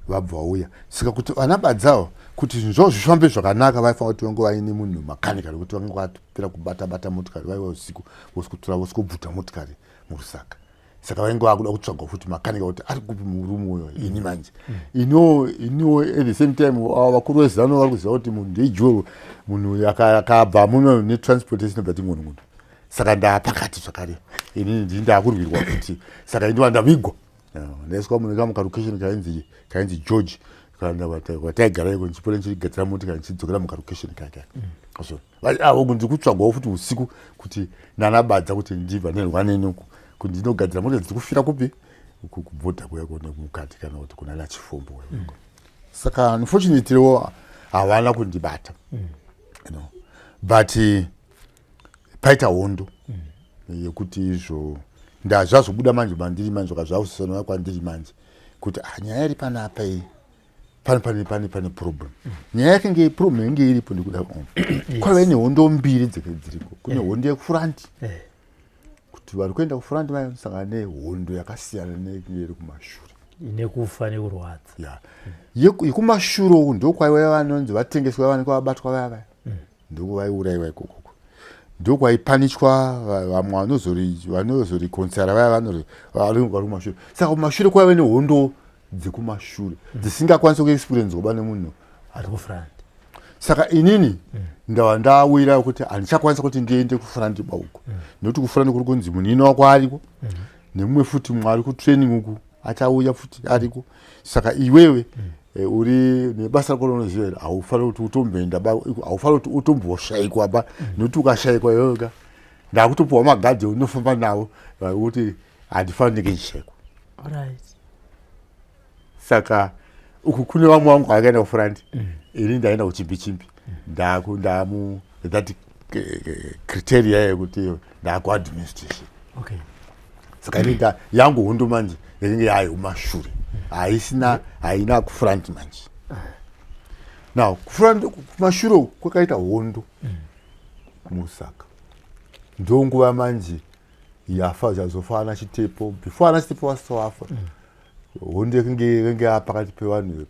vabva vauya. Saka kuti vana Badzawo, kuti zvinhu zvavo zvifambe zvakanaka, vaifanira kuti vange vaine munhu makanika, rekuti vange vatopera kubata bata motikari, vaiva usiku vosikutora, vosikobvuta motikari muRusaka. Saka vainge vakuda kutsvagwa futi makanika, kuti ari kupi murume uyo. Ini manje iniwo at the same time, ava vakuru veZANU vari kuziva kuti munhu ndeijoro, munhu akabva muno netransportation bva tingono. Saka ndaapakati zvakare, inini ndii ndaakurwirwa futi. Saka iniwa ndavigwa, ndaiswa mune kamwe kalocation kainzi George, kwataigara iko, ndichipota ndichigadzira motikari, ndichidzokera mukalocation kaka. So avo ndiri kutsvagwawo futi usiku kuti nanaBadza, kuti ndibva nerwanenoku, kuti ndinogadzira mota dziri kufira kupi, kubhodha kuya mukati, kana kuti kuna naChifombo. Saka unfortunately wo havana kundibata, but paita hondo yekuti izvo ndazvazobuda manje mandiri manje, zvakazvausisana kwandiri manje kuti ah, nyaya iri panapa iyi, pane problem. Nyaya yakenge problem yange iripo ndikuda kwaive nehondo mbiri dziriko. Kune hondo yekufront, kuti vari kuenda kufront vanosangana nehondo yakasiyana neiri kumashure. Nekufa nekurwadza. Ya, yekumashure uku ndokwaiva vanonzi vatengeswa, vanenge vabatwa vaya vaya, ndokuvaiurayiwa ikokoko, ndokwaipanishwa vamwe vanozorikonsera vaya vari kumashure. Saka kumashure kwaiva nehondo dzekumashure dzisingakwanisi kuexperience kuba nemunhu ari kufront. Saka inini ndava ndawira kuti handichakwanisa kuti ndiende kufront ba uku, nekuti kufront kuri kunzi munini wako ariko, nemumwe futi mumwe ari kutraining uku, achauya futi ariko. Saka iwewe uri nebasa rako raunoziva here, haufaniri kuti utomboenda ba, haufaniri kuti utomboshayikwa ba, nekuti ukashayikwa iweweka, ndakutopiwa magadhi unofamba navo kuti handifaniri ndinge ndichishayikwa. Saka uku kune vamwe vangu vakaenda kufront, ini ndaenda kuchimbi chimbi, ndamu that criteria yekuti ndakuadministration. Saka ini yangu hondo manje yainge yayo kumashure, haisina, haina kufront manje. Now kufront, kumashure uku kwakaita hondo muSaka. Ndonguva manje yafa, yazofa ana Chitepo. Before ana Chitepo vasati vafa, hondo yakange yapakati pevanhu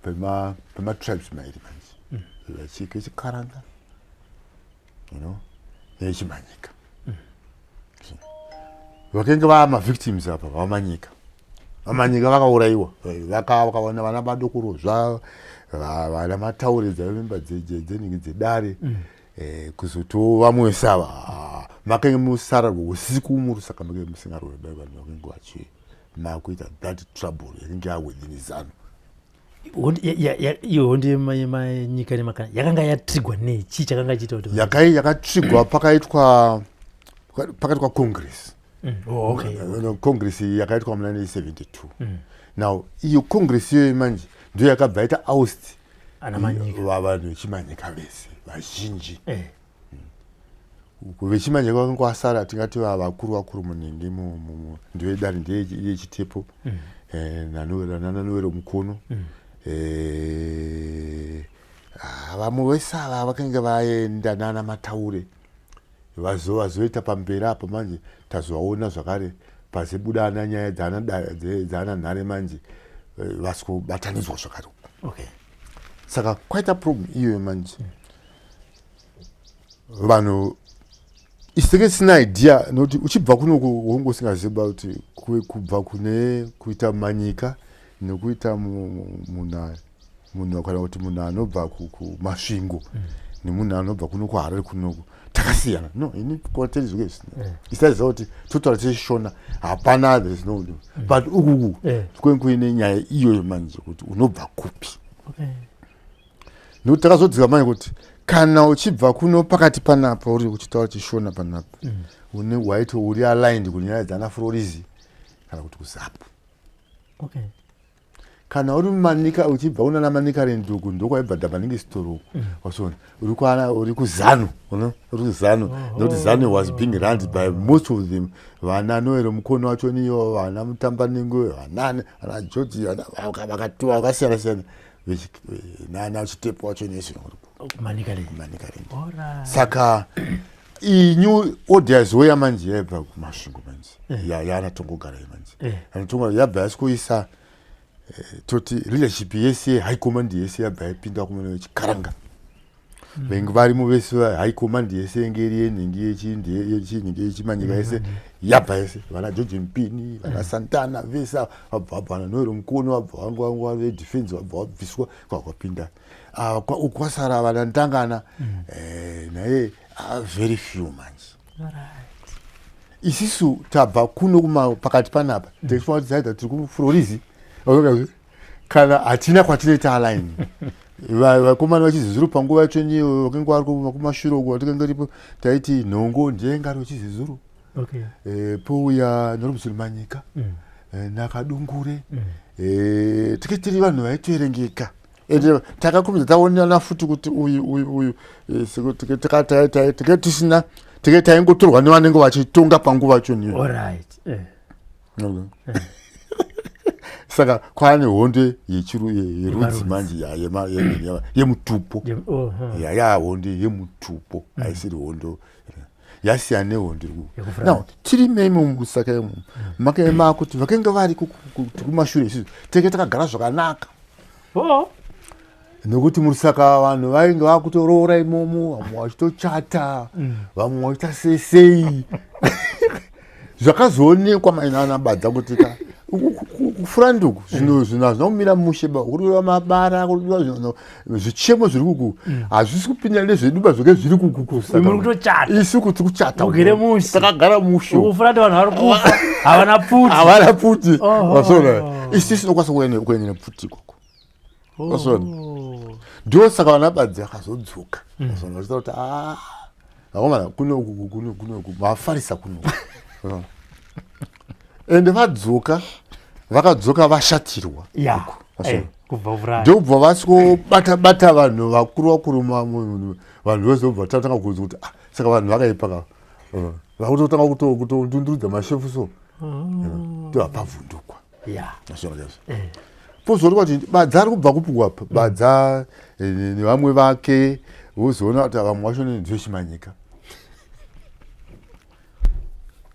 pematribes mairi manje, vechiKaranga nechiManyika. Vakenge vava mavictims apa vaManyika. VaManyika vakaurayiwa, vakawana vana vadokorozva, vana Mataure dzaimba dzenhingi dzedare. Kuzotiwo vamwe sava makenge musara usiku muRusaka, makenge musingarwe, vanhu vakenge vachi makuita that trouble yakange yawithin ZANU. Iyo hondo yemanyika nemakana yakanga yatrigwa nei? Chii chakanga chiita kuti Yakai yakatrigwa pakaitwa congress. Oh, okay. Congress yakaitwa muna 1972. Now iyo congress iyoyo manje ndiyo yakabva yaita oust ana Manyika. Vanhu vechiManyika vese vazhinji. VechiManyika vakanga vasara, tingati vakuru vakuru munhingi ndewedare ndeyeChitepo nanaNowero Mukono. Vamwe vese ava vakanga vaenda nana Mataure, vazoita pamberi apo manje tazovaona zvakare pazibuda ana nyaya dzaana Nhare manje, vasikubatanidzwa zvakare. Saka kwaita problem iyoyo manje. Vanhu isenge tisina idea, nokuti uchibva kunoku wonge usingaziva kuti kubva kune kuita Manyika nekuita munhu, kana kuti munhu anobva kuMasvingo nemunhu anobva kuno kuHarare kunoku takasiyana. No, ini kwatiri zvike zvisina isaziva kuti totaura tichishona, hapana, there is no. But ukuku kwenge kuine nyaya iyoyo manje kuti unobva kupi, nekuti takazodzika manje kuti kana uchibva kuno pakati panapa uri uchitaura chiShona panapa, une waiti uri aligned kunyaya dzana Frolizi kana kuti kuZAPU. Kana uri muManika, uchibva unana Manicaland uku, ndokwaibva Dhabaningi Sitoro uku, wasona uri kwana uri kuZANU, uri kuZANU, nekuti ZANU was being run by most of them, vana Noero Mukono wacho niyo, vana Mutambaningo, vanani, vana George, vakatiwa vakasiyana siyana, nana Chitepo wacho nesu. Manicaland. Manicaland. Alright. Saka iyi new order yazouya manje yaibva kuMasvingo manje, yaana Tongogara iyi manje. Anatongo yabva yasikuisa, toti leadership yese, high command yese yabva yapinda kumene vechikaranga venge varimo vese. High command yese yenge iri yenhingi yechinhingi yechimanyika yese yabva yese, vana George Mpini, vana Santana vese ava vabva vabva, vana Noero Mukono vabva vanga vanga vedefense vabva vabviswa kwakwapinda. Ah, uku kwasara vana Ndangana, naye, ah, very few manje. Isisu tabva kuno pakati panapa, tichifanira kuti taita tiri kuFlorizi kana hatina kwatinoita align. Vakomana vachiZezuru panguva yacho niyo vakanga vari kumashure uko vatikanga ripo, taiti Nhongo ndiye ngari wechiZezuru. Pouya Norobson Manyika, naKadungure. Tike tiri vanhu vaitoerengeka, ende takakurumidza taonana futi kuti uyu uyu uyu, tike tisina, tike taingotorwa nevanenge vachitonga panguva yacho niyo. Saka kwaane hondo yerudzi Yemarudzi. manje, yemutupo. Oh, huh. Ya hondo yemutupo, haisiri hondo, yasiyana nehondo iri Yekufront. Now tiri memo muSaka imo makaema kuti vakanga vari kumashure, isusu tenge takagara zvakanaka nekuti muRusaka vanhu vainge vakutoroora imomo, vamwe vachitochata, vamwe vachiita sei sei. Zvakazoonekwa mainana Badza kuti ka kufront uku zvinhu hazvina kumira mushe ba, kuridiwa mabara, kuridiwa zvinhu, zvichemo zviri kuku hazvisi kupinda nezvedu ba, zveke zviri kuku. Muri kutochata. Isu kuti kuchata. Mugere mushe. Takagara mushe. Kufront vanhu vari kufa, havana pfuti. Havana pfuti. Wasona, isi tinokwanisa kuenda nepfuti ikoko. Wasona, ndosaka vana Badzi akazodzoka. Wasona, vachitaura kuti, "Ah, vakomana, kunoku kuno kunoku mafarisa kunoku." Ende vadzoka, vakadzoka vashatirwa. Wasona. Kubva kufront. Ndobva vaswobata bata vanhu vakuru vakuru, vanhu vese vobva tatanga kuudza kuti, "Ah, saka vanhu vakaipa ka." Vakutotanga kutondundurudza mashefu, so ndobva pavhundukwa. Zvona chaizvo. Pozoonekwa kuti Badza ari kubva kupi kwapa Badza, nevamwe vake, vozoona kuti vamwe vacho ndezvechimanyika.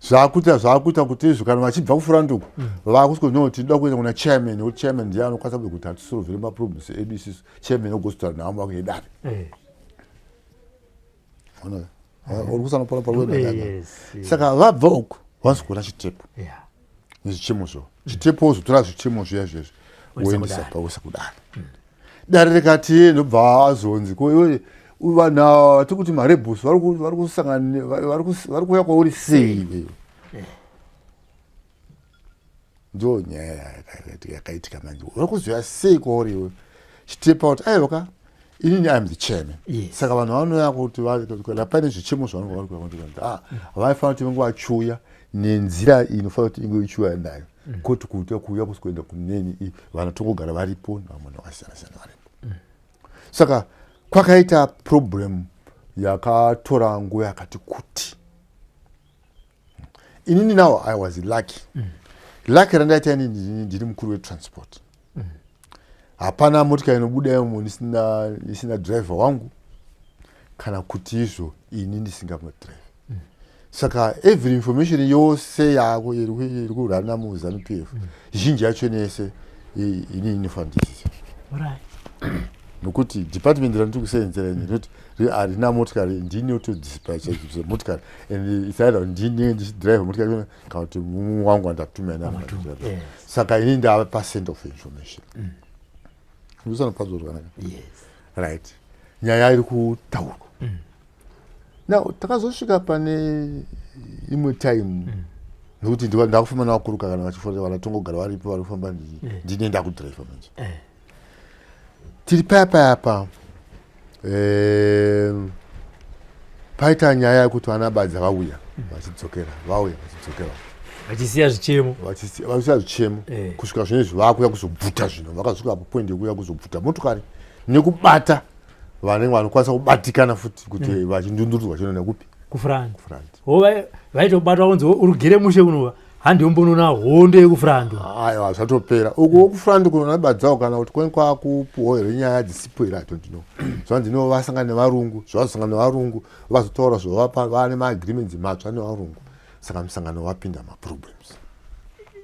Zvakuita kuti izvo kana vachibva kufront uku vakusiko, no, tinoda kuenda kuna chairman, nekuti chairman ndiye anokwanisa kuti atisolvere maproblems edu isusu. Chairman ogozotaura nevamwe vake edare. Ona, uri kusanopora pari. Yes. Saka vabva uku vanozogona Chitepo nezvichemo zvavo. Chitepo wozotora zvichemo zviya zvezvi Woisa woendesa kudare. pawoisa kudare. Dare rikati ndobva azonzi, "Ko iwe, vanhu ava vatiri kuti marebels vari kusangana, vari kuuya kwauri sei iwewe?" Ndo nyaya yakaitika manje. Vari kuzoya sei kwauri iwe? Chitepo kuti, "Aiwa ka, inini I'm the chairman." Saka vanhu vanouya kuti kana paine zvichemo zvavanenge vari kuya kuti, ah, vaifanira kuti vange vachiuya nenzira inofanira kuti inge ichiuya nayo, kwete kuti kuuya kusi kuenda kuneni. Vanhu tongogara varipo nevamwe vakasiyana siyana varipo. Saka kwakaita problem yakatora nguva yakati kuti. Inini now I was lucky. Lucky randaita inini, ndiri mukuru wetransport. Hapana motika inobuda imo isina driver wangu, kana kuti izvo ini ndisingamudrive. Saka every information yose yako iri kurana muZANU PF, zhinji yacho nese inini inofanira ndizive, nokuti department randiri kusenzera ini rinoti harina motikari, ndini otodispacha motikari, and it's either ndini ndichidrive motikari kana kuti mumwe wangu wandatuma. Wamatuma, yes. Saka ini ndava pacenter of information. Ndisanopanzwa zvakanaka? Yes. Right, nyaya iri kutaurwa now, takazosvika pane imwe time, nekuti ndakufamba navakuru kana vachifona, vanatongogara varipo, vari kufamba, ndine ndakudhiraivha manje. Tiri paya paya pa paita nyaya yekuti vana Badza vauya vachidzokera, vauya vachidzokera vachisiya zvichemo. Vachisiya zvichemo. Kusvika zvinezvi vakuya kuzobvuta zvino, vakasvika apo point yekuuya kuzobvuta motokari nekubata vanenge vanokwanisa kubatikana futi kuti vachindundurudzwa chino nekupi. Kufront. Kufront. Vaitobatwa kunzi urugere mushe kunova. Handiombonoona hondo yekufront. Aiwa, zvatopera uku kufront kunoona badzawo kana kuti kwenye kwakupuhwa here nyaya dzisipo here, I don't know. Zvanzi no vasangana nevarungu, zvavazosangana nevarungu, vazotaura zvovapa vane maagreements matsva nevarungu, saka musangano wapinda maproblems.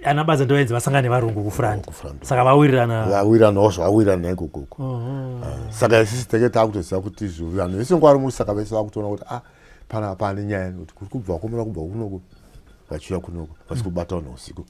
Ana Badza ndovainzi vasangana nevarungu kufront. Kufront. Saka vawirirana. Vawiriranawo, zvawirirana ikokoko. Saka isusu tenge takutoziva kuti izvo vanhu vese nguva vari muRusaka vese vakutoona kuti ah, pana pane nyaya kuti kuri kubva vakomana kubva kunoku vachiuya kunoku vasi kubata vanhu usiku.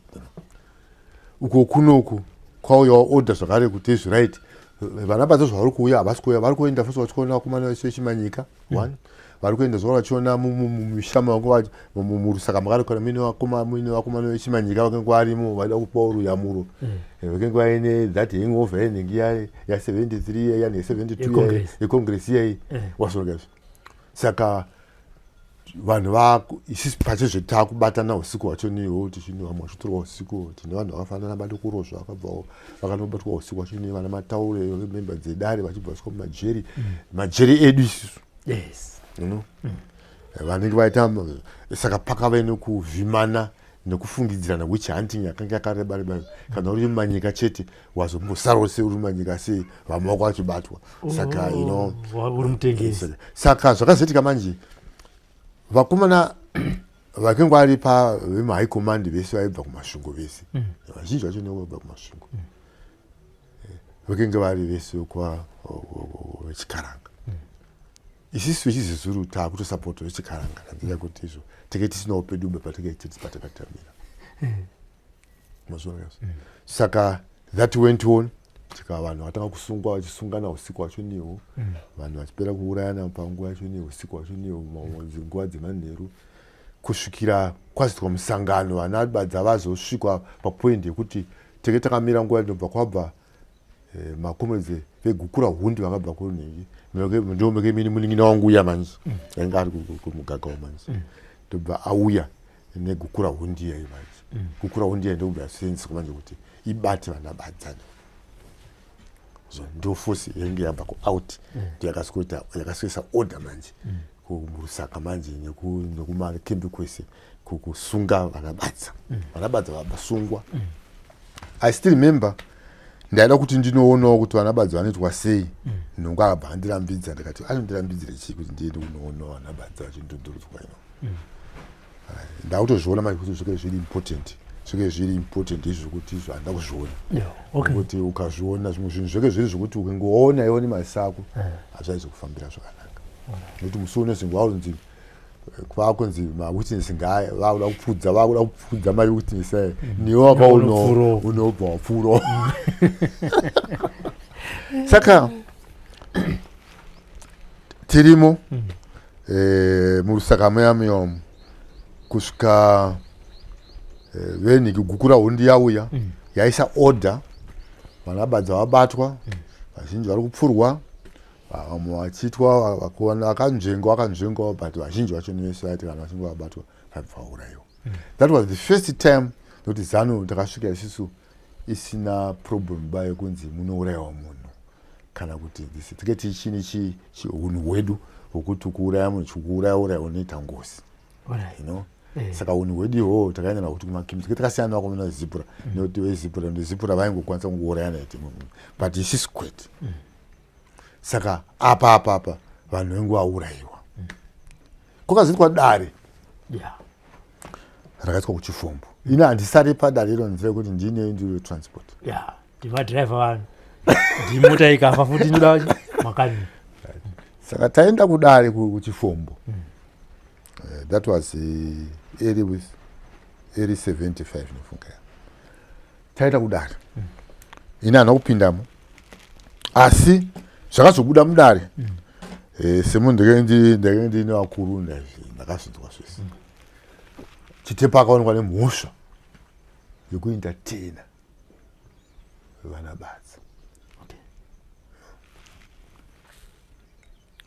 Uko kunoku kwauyawo order zvakare kuti izvi, right, vana Badza zvavari kuuya, havasi kuuya, vari kuenda futi vachiona vakomana vese vechimanyika one, vari kuenda zuva vachiona mumisha mavo muRusaka makarekora muine vakomana vechimanyika vakanga varimo vaida kupawo ruyamuro. Vakanga vaine that hangover yenhingi ya73 ya ne72 Yecongress. Yecongress iyai. Wasoroka izvo, saka vanhu isusu pachezve takubatana usiku hwacho niho tichini vamwe vachitorwa usiku. Tine vanhu vakafanana Badokorozvo vakabvawo vakanobatwa usiku hwacho ni vana Mataure, memba dzedare, vachibva vasvika mumajeri, majeri edu isusu. Vanenge vaita, saka pakave nekuvhimana nekufungidzirana witch hunting yakanga yakareba reba. Kana uri mumanyika chete wazombosarawo sei uri mumanyika sei, vamwe vako vachibatwa, saka Oh, uri mutengesi. Saka zvakazoitika manje, vakomana vakange vari pa vemahigh command vese vaibva kuMasvingo vese, vazhinji vacho nenge vaibva kuMasvingo, vakenge vari vese kwa vechikaranga. Isisu vechiZezuru taakutosapota vechikaranga nenzira yekuti izvo tenge tisinawo pedu patenge tiri patakatamira mazviona. Saka that went on tika vanhu vatanga kusungwa, vachisungana usiku hwacho niho, vanhu vachipera kuurayana panguva yacho niho, usiku hwacho niho, nguva dzemanheru, kusvikira kwazoitwa musangano. Vana Badza vazosvikwa papoint yekuti tenge takamira nguva inobva kwabva macomrades veGukura hundi vakabva kunhingi, ndo meke mini munin'ina wangu uya manje ainge ari kumugagawo manje, ndobva auya neGukura hundi iyayi manje. Gukura hundi iyayi ndokubva yasenzeswa manje kuti ibate vana Badzana. So ndo force yainge yabva kuout, ndo yakasikuita, yakasikuisa order manje muRusaka manje nekumakembi kwese kusunga vana Badza. Vana Badza vabasungwa. I still remember ndaida kuti ndinoonawo kuti vana Badza vanoitwa sei. Nhongo akabva andirambidza. Ndikati anondirambidzire chii kuti ndiende kunoonawo vana Badza vachindondorudzwa ino? Ndakutozviona manje kuti zvike zviri important, zvike zviri important izvo kuti izvo handida kuzviona. Kuti ukazviona zvimwe zvinhu zveke zviri zvokuti ukangoona iwe nemaziso ako hazvaizokufambira zvakanaka, nekuti musi unozenge waunzi kwakunzi mawitness ngaya vakuda kupfudza, vakuda kupfudza mawitness aya, newe waka Unopfuurawo. Unobva wapfuurawo. Saka tirimo muRusaka muya muyomu kusvika venhiki Gukura hundi yauya yaisa order, vana Badza vabatwa, vazhinji vari kupfurwa, vamwe vachiitwa vakanzvengwa, vakanzvengwa, but vazhinji vacho nevese vaiti kana vachinge vabatwa vaibva vaurayiwa. That was the first time nokuti ZANU takasvika isusu isina problem ba yekunzi munourayiwa munhu kana kuti this. Tinge tichine unhu hwedu hwokuti kuuraya munhu, chikuuraya uraya unoita ngozi. Saka unhu hwedu ihwohwo takaenda nakuti kumakimi tinge takasiyana nevakomana veZIPRA, nekuti veZIPRA neZIPRA vaingokwanisa kungourayana ite, but isisu kwete. Saka apa vanhu vengu vaurayiwa, kwakazoitwa dare rakaitwa kuChifombo. Ini handisari padare iro nzira yekuti ndine ndiro transport. Yeah, ndimadhiraivha vanhu, ndimota ikafa futi inoda makani. Saka taenda kudare kuChifombo. That was early 75 nofunga. Taenda kudare, ini handina kupindamo, asi zvakazobuda mudare, semunhu ndakenge ndine vakuru, ndakazvinzwa zvese. Chitepo akaonekwa nemhosva yekuentertaina vana Badza.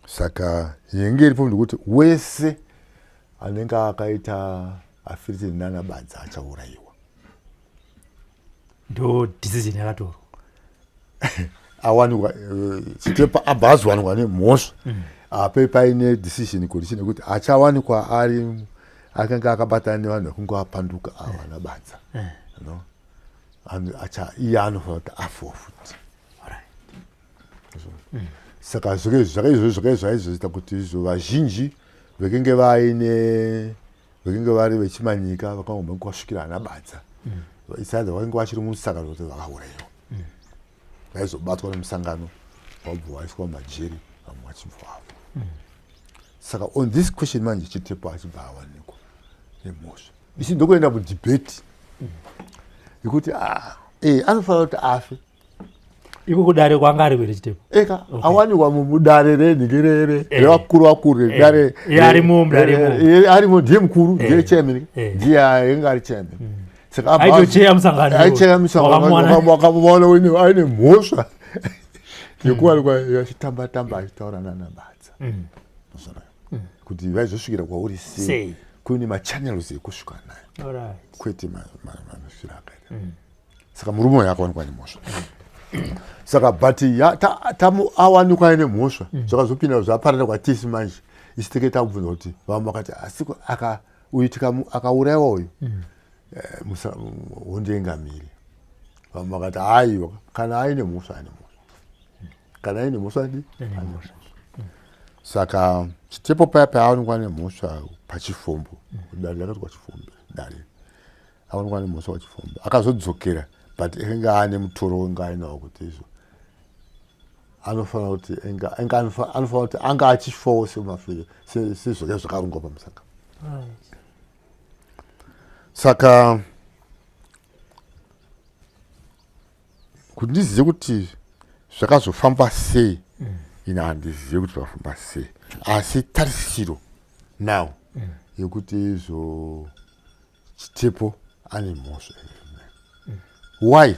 Saka yenge iripo ndekuti wese anenge akaita affiliated nana Badza achaurayiwa. Ndo decision yakatorwa. Awanikwa Chitepa abva azowanikwa nemhosva, ape paine decision condition yekuti achawanikwa ari Akanga akabatana nevanhu vakunge vapanduka ava vana Badza no acha iye anofanira kuti afowo futi. Saka zvakaizvozvo zvaizoita kuti izvo vazhinji vekenge vaine vekenge vari vechiManyika vakangobva kwasvikira ana Badza isaidza vakange vachiri musangano kuti vakaurayiwa, vaizobatwa nemusangano, vabva vaiswa mumajeri, vamwe vachibva vafa. Saka on this question manje, Chitepo achibva awanikwa nemhosva. Isi ndokuenda mudebate yekuti ah, anofanira kuti afe. Iko kudare kwanga ari kuita Chitepo? Eka. Awanikwa mudare renhingi rere revakuru vakuru redare. Arimo mudare imomo. Arimo, ndiye mukuru, ndiye chairman. Ndiye ainge ari chairman. Saka aitocheya musangano. Aicheya musangano. Wakamuona aine mhosva yekuwanikwa achitamba tamba achitaura nanaBadza kuti vaizosvikira kwauri sei? Sei? Kune machannels ekusvika nayo, kwete manosvira akaita. Saka murume uyu akawanikwa nemhosva. Saka but awanikwa aine mhosva, zvakazopinda zvaparara kwatisi manje. Isi teke takubvunza kuti vamwe vakati asi aka uyu akaurayiwa uyu, hondo ingamiri. Vamwe vakati aiwa, kana aine mhosva aine mhosva, kana aine mhosva adi aine mhosva. Saka Chitepo paya paawanikwa nemhosva pachifombo, dare rakati kwachifombo, dare awanikwa nemhosva pachifombo, akazodzokera, but enge aane mutoro wenge ainawo kuti izvo anofanira kuti anofanira kuti anga achifawo semafiro sezvake zvakarongwa pamusangano. Saka kuti ndizive kuti zvakazofamba sei, ini handizive kuti zvakafamba sei, asi tarisiro now yekuti izvo Chitepo ane mhosva. Why?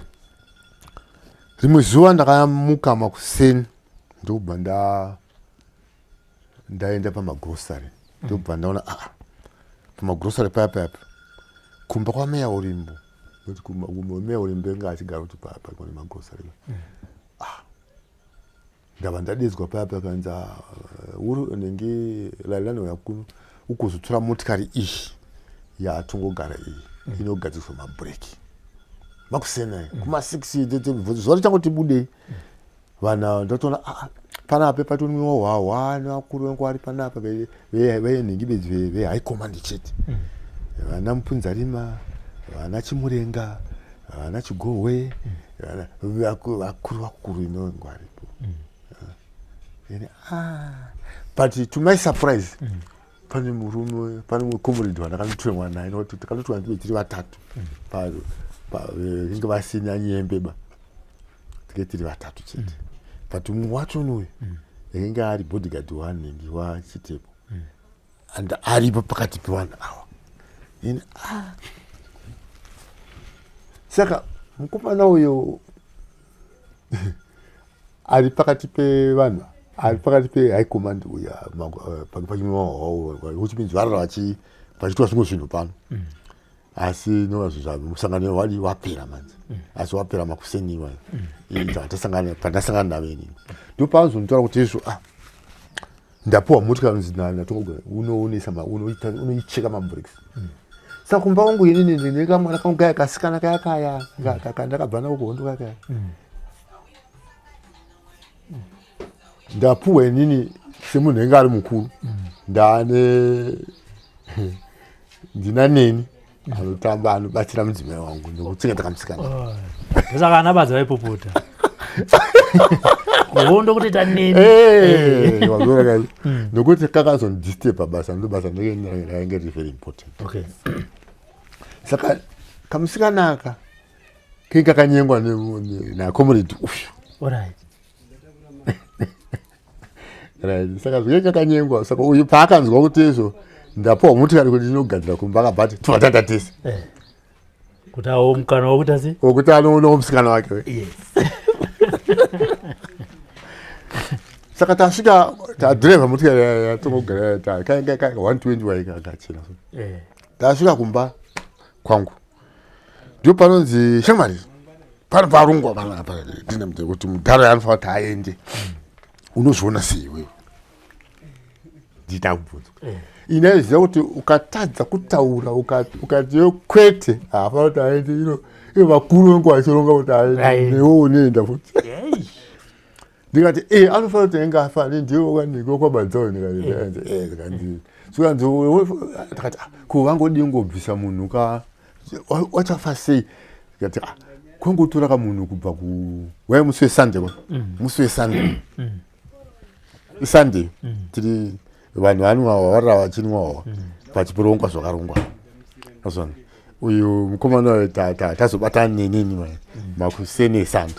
Rimwe zuva ndakamuka makuseni, ndobva ndaenda pamagrosary, ndobva ndaona aa pamagrosary paya paya kumba kwameya Urimbo, nekuti meya Urimbo anga achigara kuti pane magrosary. Ah, ndabva ndadedzwa paya pakanzi, "Ah, uri nenge lalilano yakuno ukuzotora motikari iyi yatongogara iyi inogadziriswa mabhureki." Makuseni kuma6, zuva richangoti budei, vanhu ndatoona, "Ah, panapa patonwiwa hwahwa nevakuru vangu vari panapa venhingi bedzi vehigh command chete, vana Mupunzarima, vana Chimurenga, vana Chigohwe, vakuru vakuru inonge varipo." Ene, ah, but to my surprise, pane murume, pane mumwe comrade wandakanotorwa naye, nokuti takanotorwa ndive tiri vatatu, inge vasina nyembe ba, tike tiri vatatu chete, but mumwe wacho unoyu ainge ari bodyguard wanhingi waChitepo and aripo pakati pevanhu ava. Ini, ah. Saka mukomana uyo ari pakati pevanhu, ari pakati pehigh command uya, which means varara vachiitwa zvimwe zvinhu pano, asi nova musangano wadi wapera manje, asi wapera makuseniwa tasangana. Pandasangana navo inini, ndopaanzonitaura kuti izvo, ah, ndapiwa motikari natongogara, unoonesa, unoicheka mabreaks. Saka kumba kwangu inini ndine kamwana kangu kaya kasikana kaya kaya kandakabva nako kuhondo kaya kaya. Ndapuwa inini semunhu ainge ari mukuru, ndaane ndina neni anotamba, anobatsira mudzimai wangu nekuchengeta kamusikana. Saka ana Badza vaipopota kuhondo kutoita neni? Eh, wazviona kai? Nokuti kakazondisturba basa, ndo basa rainge riri very important. Saka kamusikana aka kenge kakanyengwa nacomrade uyu. Right, saka zvinge kakanyengwa. Saka uyu paakanzwa kuti izvo ndapiwa motikari kuti ndinogadzira kumba, akabva ati tobva taita tese. Kuti awo mukana wokuita sei? Wokuti anoonawo musikana wake. Saka tasvika, tadhirevha motikari yatongogara kainge 120 waikakachena. Tasvika kumba kwangu, ndipo panonzi, "Shamwari, pano parungwa panapa ndine kuti mudhara anofanira kuti aende. Unozviona sei iwewe?" Ndiita kubvunzwa. Ini aiziva kuti ukatadza kutaura ukati yo kwete, hapana kuti aende ino ivo vakuru vengu vachironga kuti aende, newe unoenda futi. Ndikati e anofanira kuti ainge afa ndiye wakaniko kwabadzawo. Ndikati e ndikanzi sikanzi ndikati ah, ko vangodii ngobvisa munhu ka wachafa sei? Ndikati ah, kwangotora kamunhu kubva ku wai musi wesunday kwa musi wesunday isunday tiri vanhu vanwa varara vachinwawa pachirongwa zvakarongwa. Azona uyu mukomana uyu tazobatana nenini makuseni esande,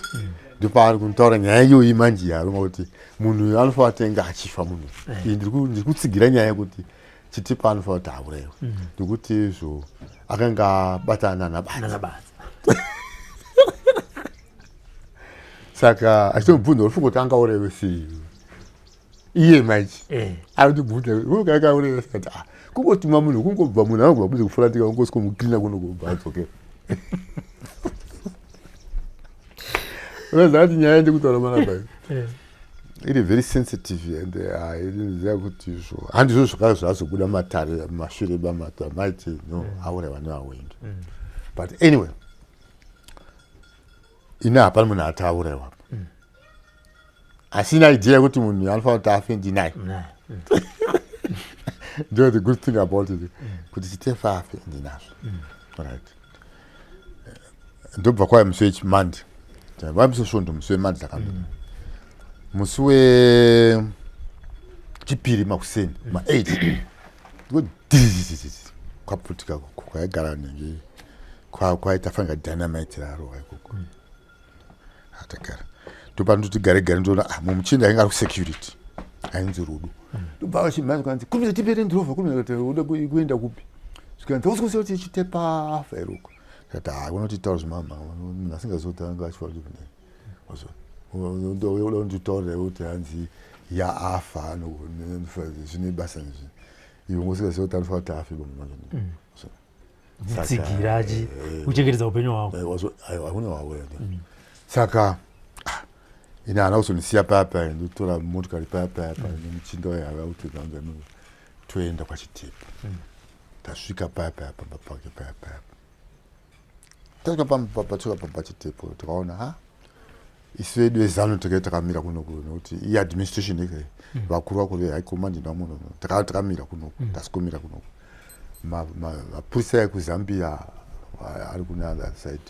ndopaari kuntaura nyaya iyoyi manje yarongwa kuti munhu uyu anofanira kuti enge achifa munhu. Iyi ndiri kutsigira nyaya yekuti Chitipa anofanira kuti aurayiwe nekuti izvo akanga abatana naBatsa. Nanabatsa. Saka achitomubvunza ufunga kuti angaurayiwe sei iye manje arikutibvunza akaurayiwe sei ati ah kungotuma munhu kungobva munhu anobva kunze kufuratira ungosikomuklina kuno kubva adzokera. Unoziva kuti nyaya ndikutaura manapa iri very sensitive and inoziva kuti izvo handizvo zvakanga zvazobuda matare mashure bamata maiti no auraiwa nevawengi. But anyway, ini hapana munhu ati auraiwa asina idea yekuti munhu anofanira kuti afe ndinaye. Naye. Ndo the good thing about it kuti Chitefa afe ndinazvo. Right, ndobva kwaya musi wechiMonday, vai musi wesvondo, musi weMonday takamira, musi wechipiri makuseni ma8 kwaputika kwaigara nenge kwaita fanga dynamite rarowa ikoko. Atagara ndopanototi gare gare ndoona ah, mumuchinda ainge ari kusecurity ainzi Rudo, ndobva vachimhanya kanzi kumira tipe Land Rover kumira kuti uda kuenda kupi, zvikanzi hausi kuziva kuti Chitepa afa here uko? Ndikati ha unotitaura zvemama munhu asingazivi kuti anga achifa kuti uda kunditaurira kuti hanzi yaafa zvine basa nezvi iwe ngosingazivi kuti anofanira kuti afe bamanje. Tsigira achi kuchengetedza upenyu hwako. Hakuna wawe. Saka ah, ine haana kuzondisiya paya paya, ndotora motikari paya paya pa nemuchinda waiava kuti kanza toenda kwaChitepo. Tasvika paya paya pamba pake paya paya, tasvika pamba patsvika pamba Chitepo tikaona ha isu vedu veZANU takai takamira kunoku nekuti iadministration ike vakuru vakuru vehigh command ndamuno takamira kunoku, tasikomira kunoku. Mapurisa ekuZambia ari kune other side,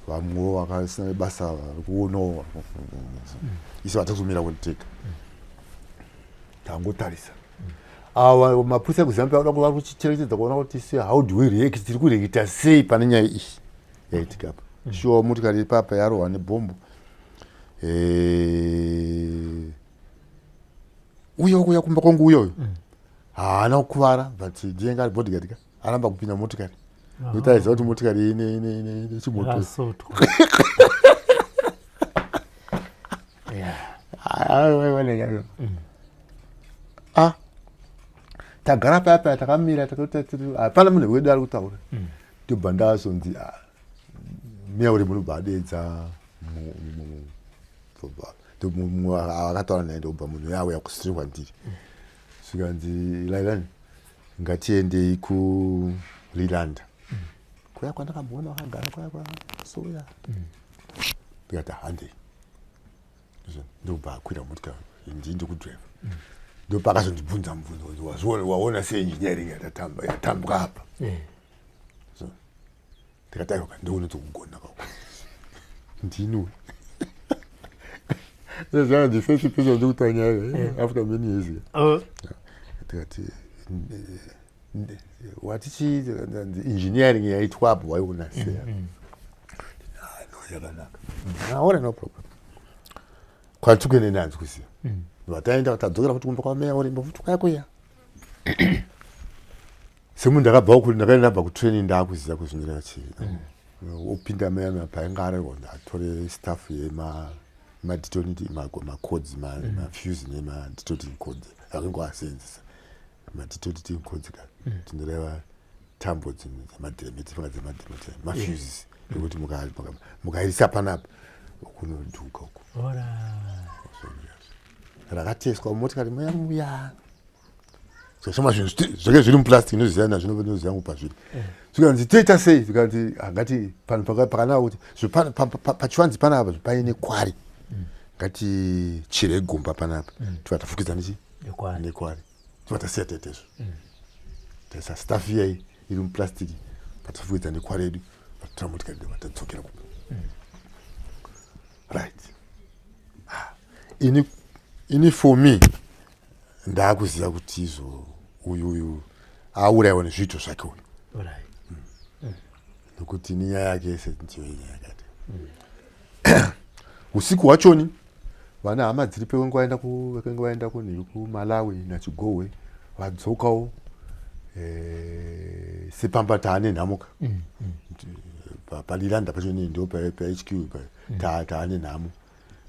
vamwewo vakasina basa vari kuonawo, isu hatazomira kunditega, tangotarisa ava mapurisa ekuZambia vada kuva kuchicherechedza kuona kuti se how do we react, tiri kureacta sei pane nyaya iyi yaitika apa. Shuwa motikari ipapa yarohwa nebhombo. Uya kuya kumba kwangu uya uyu haana kukuvara, but ndiye ari bodyguard ka aramba kupinda motikari nekuti aiziva kuti motikari ine chimoto. Yakasotwa. Yeah. Ah, tagara paya paya takamira hapana munhu wedu ari kutaura. Ndobva ndazonzi ah, meya uri munobva adeedza akataura naye, ndobva munhu yauya kusiri kwandiri zvikanzi lailani ngatiendei kuLilanda kuya kwandakamboona wakagara kuya kwasoya. Ndikati handei, ndobva akwira motikari, ndii ndikudhiraivha. Ndopakazondibvunza mubvunzo kunzi wazviona waona seengineering yatatamba yatambwa apa? So ndikati aiwa ndionotokugona kako ndini zaa the first person ndikutaura nyaya after many years. Oh, ndikati watichi engineering yaitwapo waiona sei? Ah, no, yakanaka. Aona no problem kwatikuende nanzi kuziva vataenda tadzokera futi kumba kwameya Urimbo futi kuya kuya semunhu ndakabvawo kuri ndakaenda ndabva kutraining ndaakuziva kuzvinoreva chii. Opinda meya painga ariko atore staff yema madetonating macodes, mafuse nemadetonating codes akange asenzesa madetonating codes ka tinoreva tambo dzemadhiremeti fanga dzemadhiremeti mafuses ekuti mukairisa panapa kunodhuka uko. Alright. Rakateswa motikari muya muya. Zvashoma zvinhu zvake zviri muplastic inoziva nazvino inoziva ngo pazviri. Zvikanzi toita sei? Zvikanzi ngati panhu pakanaka kuti pachivanzi panapa paine kwari. Ngati chire gomba panapa. Tobva tafukidza nechi? Nekwari. Tobva tasiya taita izvo. Taisa staff iyayi iri muplastic patafukidza nekwari yedu vatora motikari yedu vatadzokera kumba. Right. Ah, ini for me ndaakuziva kuti izvo uyu uyu aurayiwa nezviito zvake uyu. Nekuti nenyaya yake yese ndiyo nyaya yakati. Usiku hwachoni vana hama dziri pevenga vaenda vakange vaenda kunhiri kuMalawi naChigowe vadzokawo sepamba taane nhamoka. Palilanda pacho ndo paHQ taane nhamo.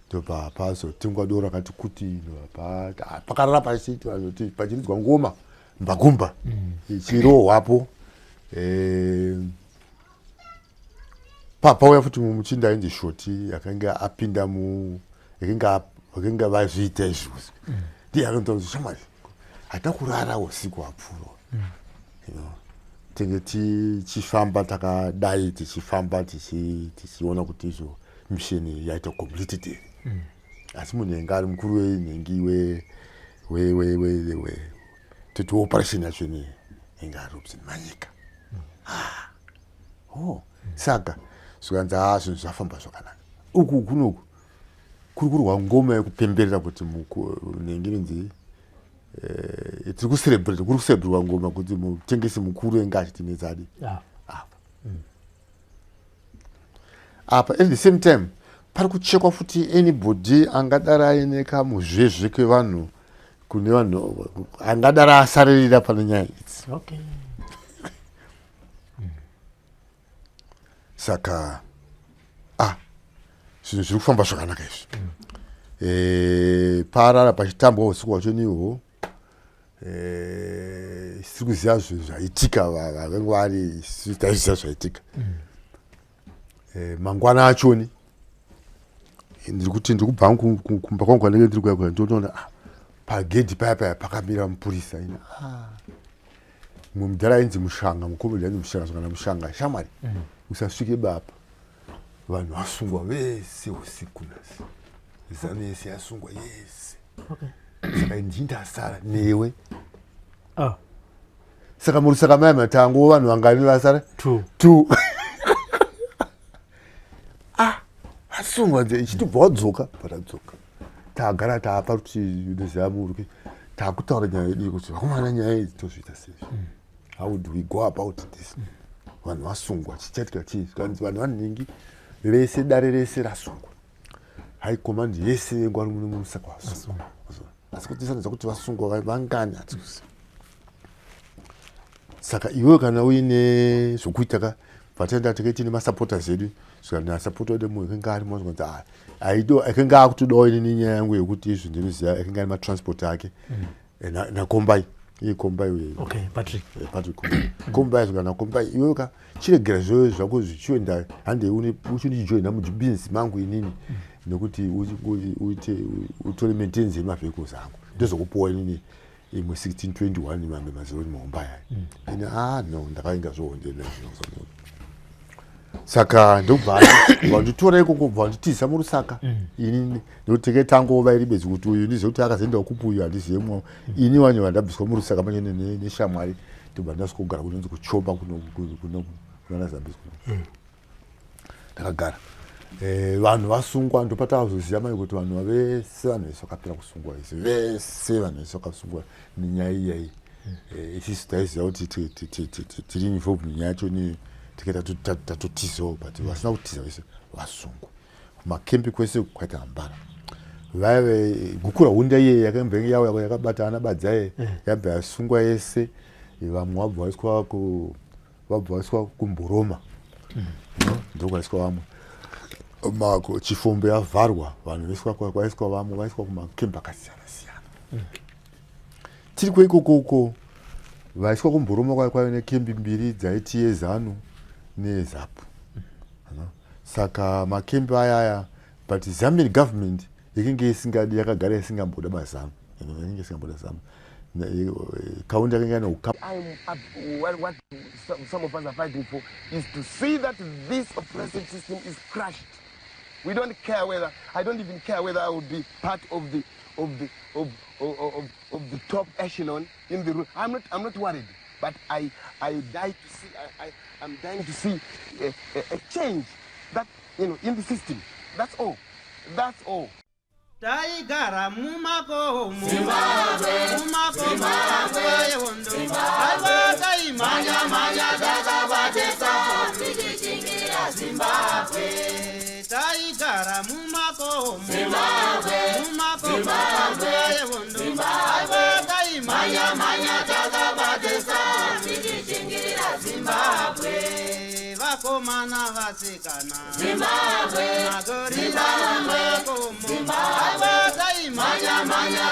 Ndobva pazotengwa doro rakati kuti pakarara pachiridzwa ngoma mbagumba ichirohwapo. Papauya futi muchinda ainzi Shoti akanga apinda mu akanga vazviita izvi. Ndiye akanotaura kuti shamwari hatina kurara usiku hwapfuura. Tenge tichifamba takadai tichifamba tichiona kuti izvo mission yaita completed here. Asi munhu enge ari mukuru wenhengi we toti operation yacho ine enge ari Robson Manyika. Oh, saka zvikanzi haa zvinhu zvafamba zvakanaka. Uku kunoku kuri kurwa ngoma yekupemberera kuti nhengi inonzi tiri kucelebrate, kuri kucelebrwa ngoma kuti mutengesi mukuru enge achitinetsa adi apa. Apa at the same time pari kuchekwa futi anybody angadara aine kamuzvezve kevanhu kune vanhu angadara asaririra pane nyaya idzi. Saka zvinhu zviri kufamba zvakanaka izvi. Parara pachitambwa usiku hwacho nihwo tiri kuziva zvinhu zvaitika vavengi vari taiziva zvaitika. Mangwana achoni ndiri kuti ndiri kubva kumba kwangu kwanenge ndiri kuya kuya ndotoona pagedhi paya paya pakamira mupurisa ina. Mumwe mudhara ainzi Mushanga, mukomedi ainzi Mushanga, zvakana Mushanga shamwari usasvike bapa vanhu vasungwa vese usiku nhasi zanu yese yasungwa yese. Saka ndini ndasara newe. Saka murusaka maya matango vanhu vangani vasara? Two. Vasungwa nje ichitobva wadzoka patadzoka. Tagara taapa kuti unoziva muruke takutaura nyaya yedu kuti vakomana nyaya idzi tozviita sei? How do we go about this? Vanhu vasungwa chichaitika chii? Zvikanzi vanhu vanhingi vese dare rese rasungwa. High command yese yengwari muno muRusaka vasungwa. Asi kuti tisanidza kuti vasungwa vangani hatikuziva. Saka iwewe kana uine zvokuita ka vatenda tenge tine masupporters edu zvikanzi masupporter edu munhu akanga arimo zvikanzi aido akanga akutodawo inini nyaya yangu yekuti izvi ndinoziva akanga ane matransport ake nakombai iye kombai uye. Okay, Patrick. Patrick Kombai. Kombai zvikanzi nakombai iwewe ka chiregera zvoyo zvako zvichienda hande uchindijoina mujibinzi mangu inini nekuti utore maintenance yemavehicles angu ndozokupuwa inini imwe 1621 mamwe mazironi muhomba aya. Ini no ndakainga zvohonde nazvo. Saka ndobva vanditora ikoko bva vanditiza muRusaka. Ini nekuti tenge tangova iri bedzi kuti uyu ndizive kuti akazoendawo kupi uyu handizive mwo. Ini wanyo vandabviswa muRusaka manje neshamwari ndobva ndasvika kugara kunonzi kuChomba kunana Zambezi kuno. Ndakagara. Vanhu vasungwa ndopatakazoziva manje kuti vanhu vese vanhu vese vakapera kusungwa vese vese vanhu vese vakasungwa nenyaya iyayi. Isusu taiziva kuti tiri involved nenyaya yacho tikaita tatotizawo but vasina kutiza vese vasungwa. Kumakembi kwese kwaita hambara. Vaive gukura hunda iye yakambenge yauya yakabata ana badza iye yabva yasungwa yese vamwe vabva vaiswa ku vabva vaiswa kuMboroma. Ndokwaiswa vamwe. Chifombo yavharwa vanhu vaiswa kwaiswa vamwe vaiswa kumakembi akasiyana siyana. Tiri kweikokoko vaiswa kuMboroma kwaiva nekembi mbiri dzaiti yeZANU neZAPU. Saka makembi aya but Zambian government yakange isingadi yakagara isingamboda maZANU. Yakange isingamboda ZANU. Kaunda yakanga ine ukama. What some of us are fighting for is to see that this oppressive system is crushed. We don't care whether, I don't even care whether I will be part of the of the of of, of, of the top echelon in the room. I'm not worried, but I die to see I'm dying to see a change that in the system. That's all. That's all. Taigara mumakomo, mumakomo nguva yehondo. Aiwa, taimhanya mhanya takabatesa tichichingirira Zimbabwe. Taigara mumakomo, mumakomo nguva yehondo. Aiwa, taimhanya mhanya takabatesa tichichingirira Zimbabwe. Vakomana, vasikana, Zimbabwe, magorila mumakomo. Aiwa, taimhanya mhanya.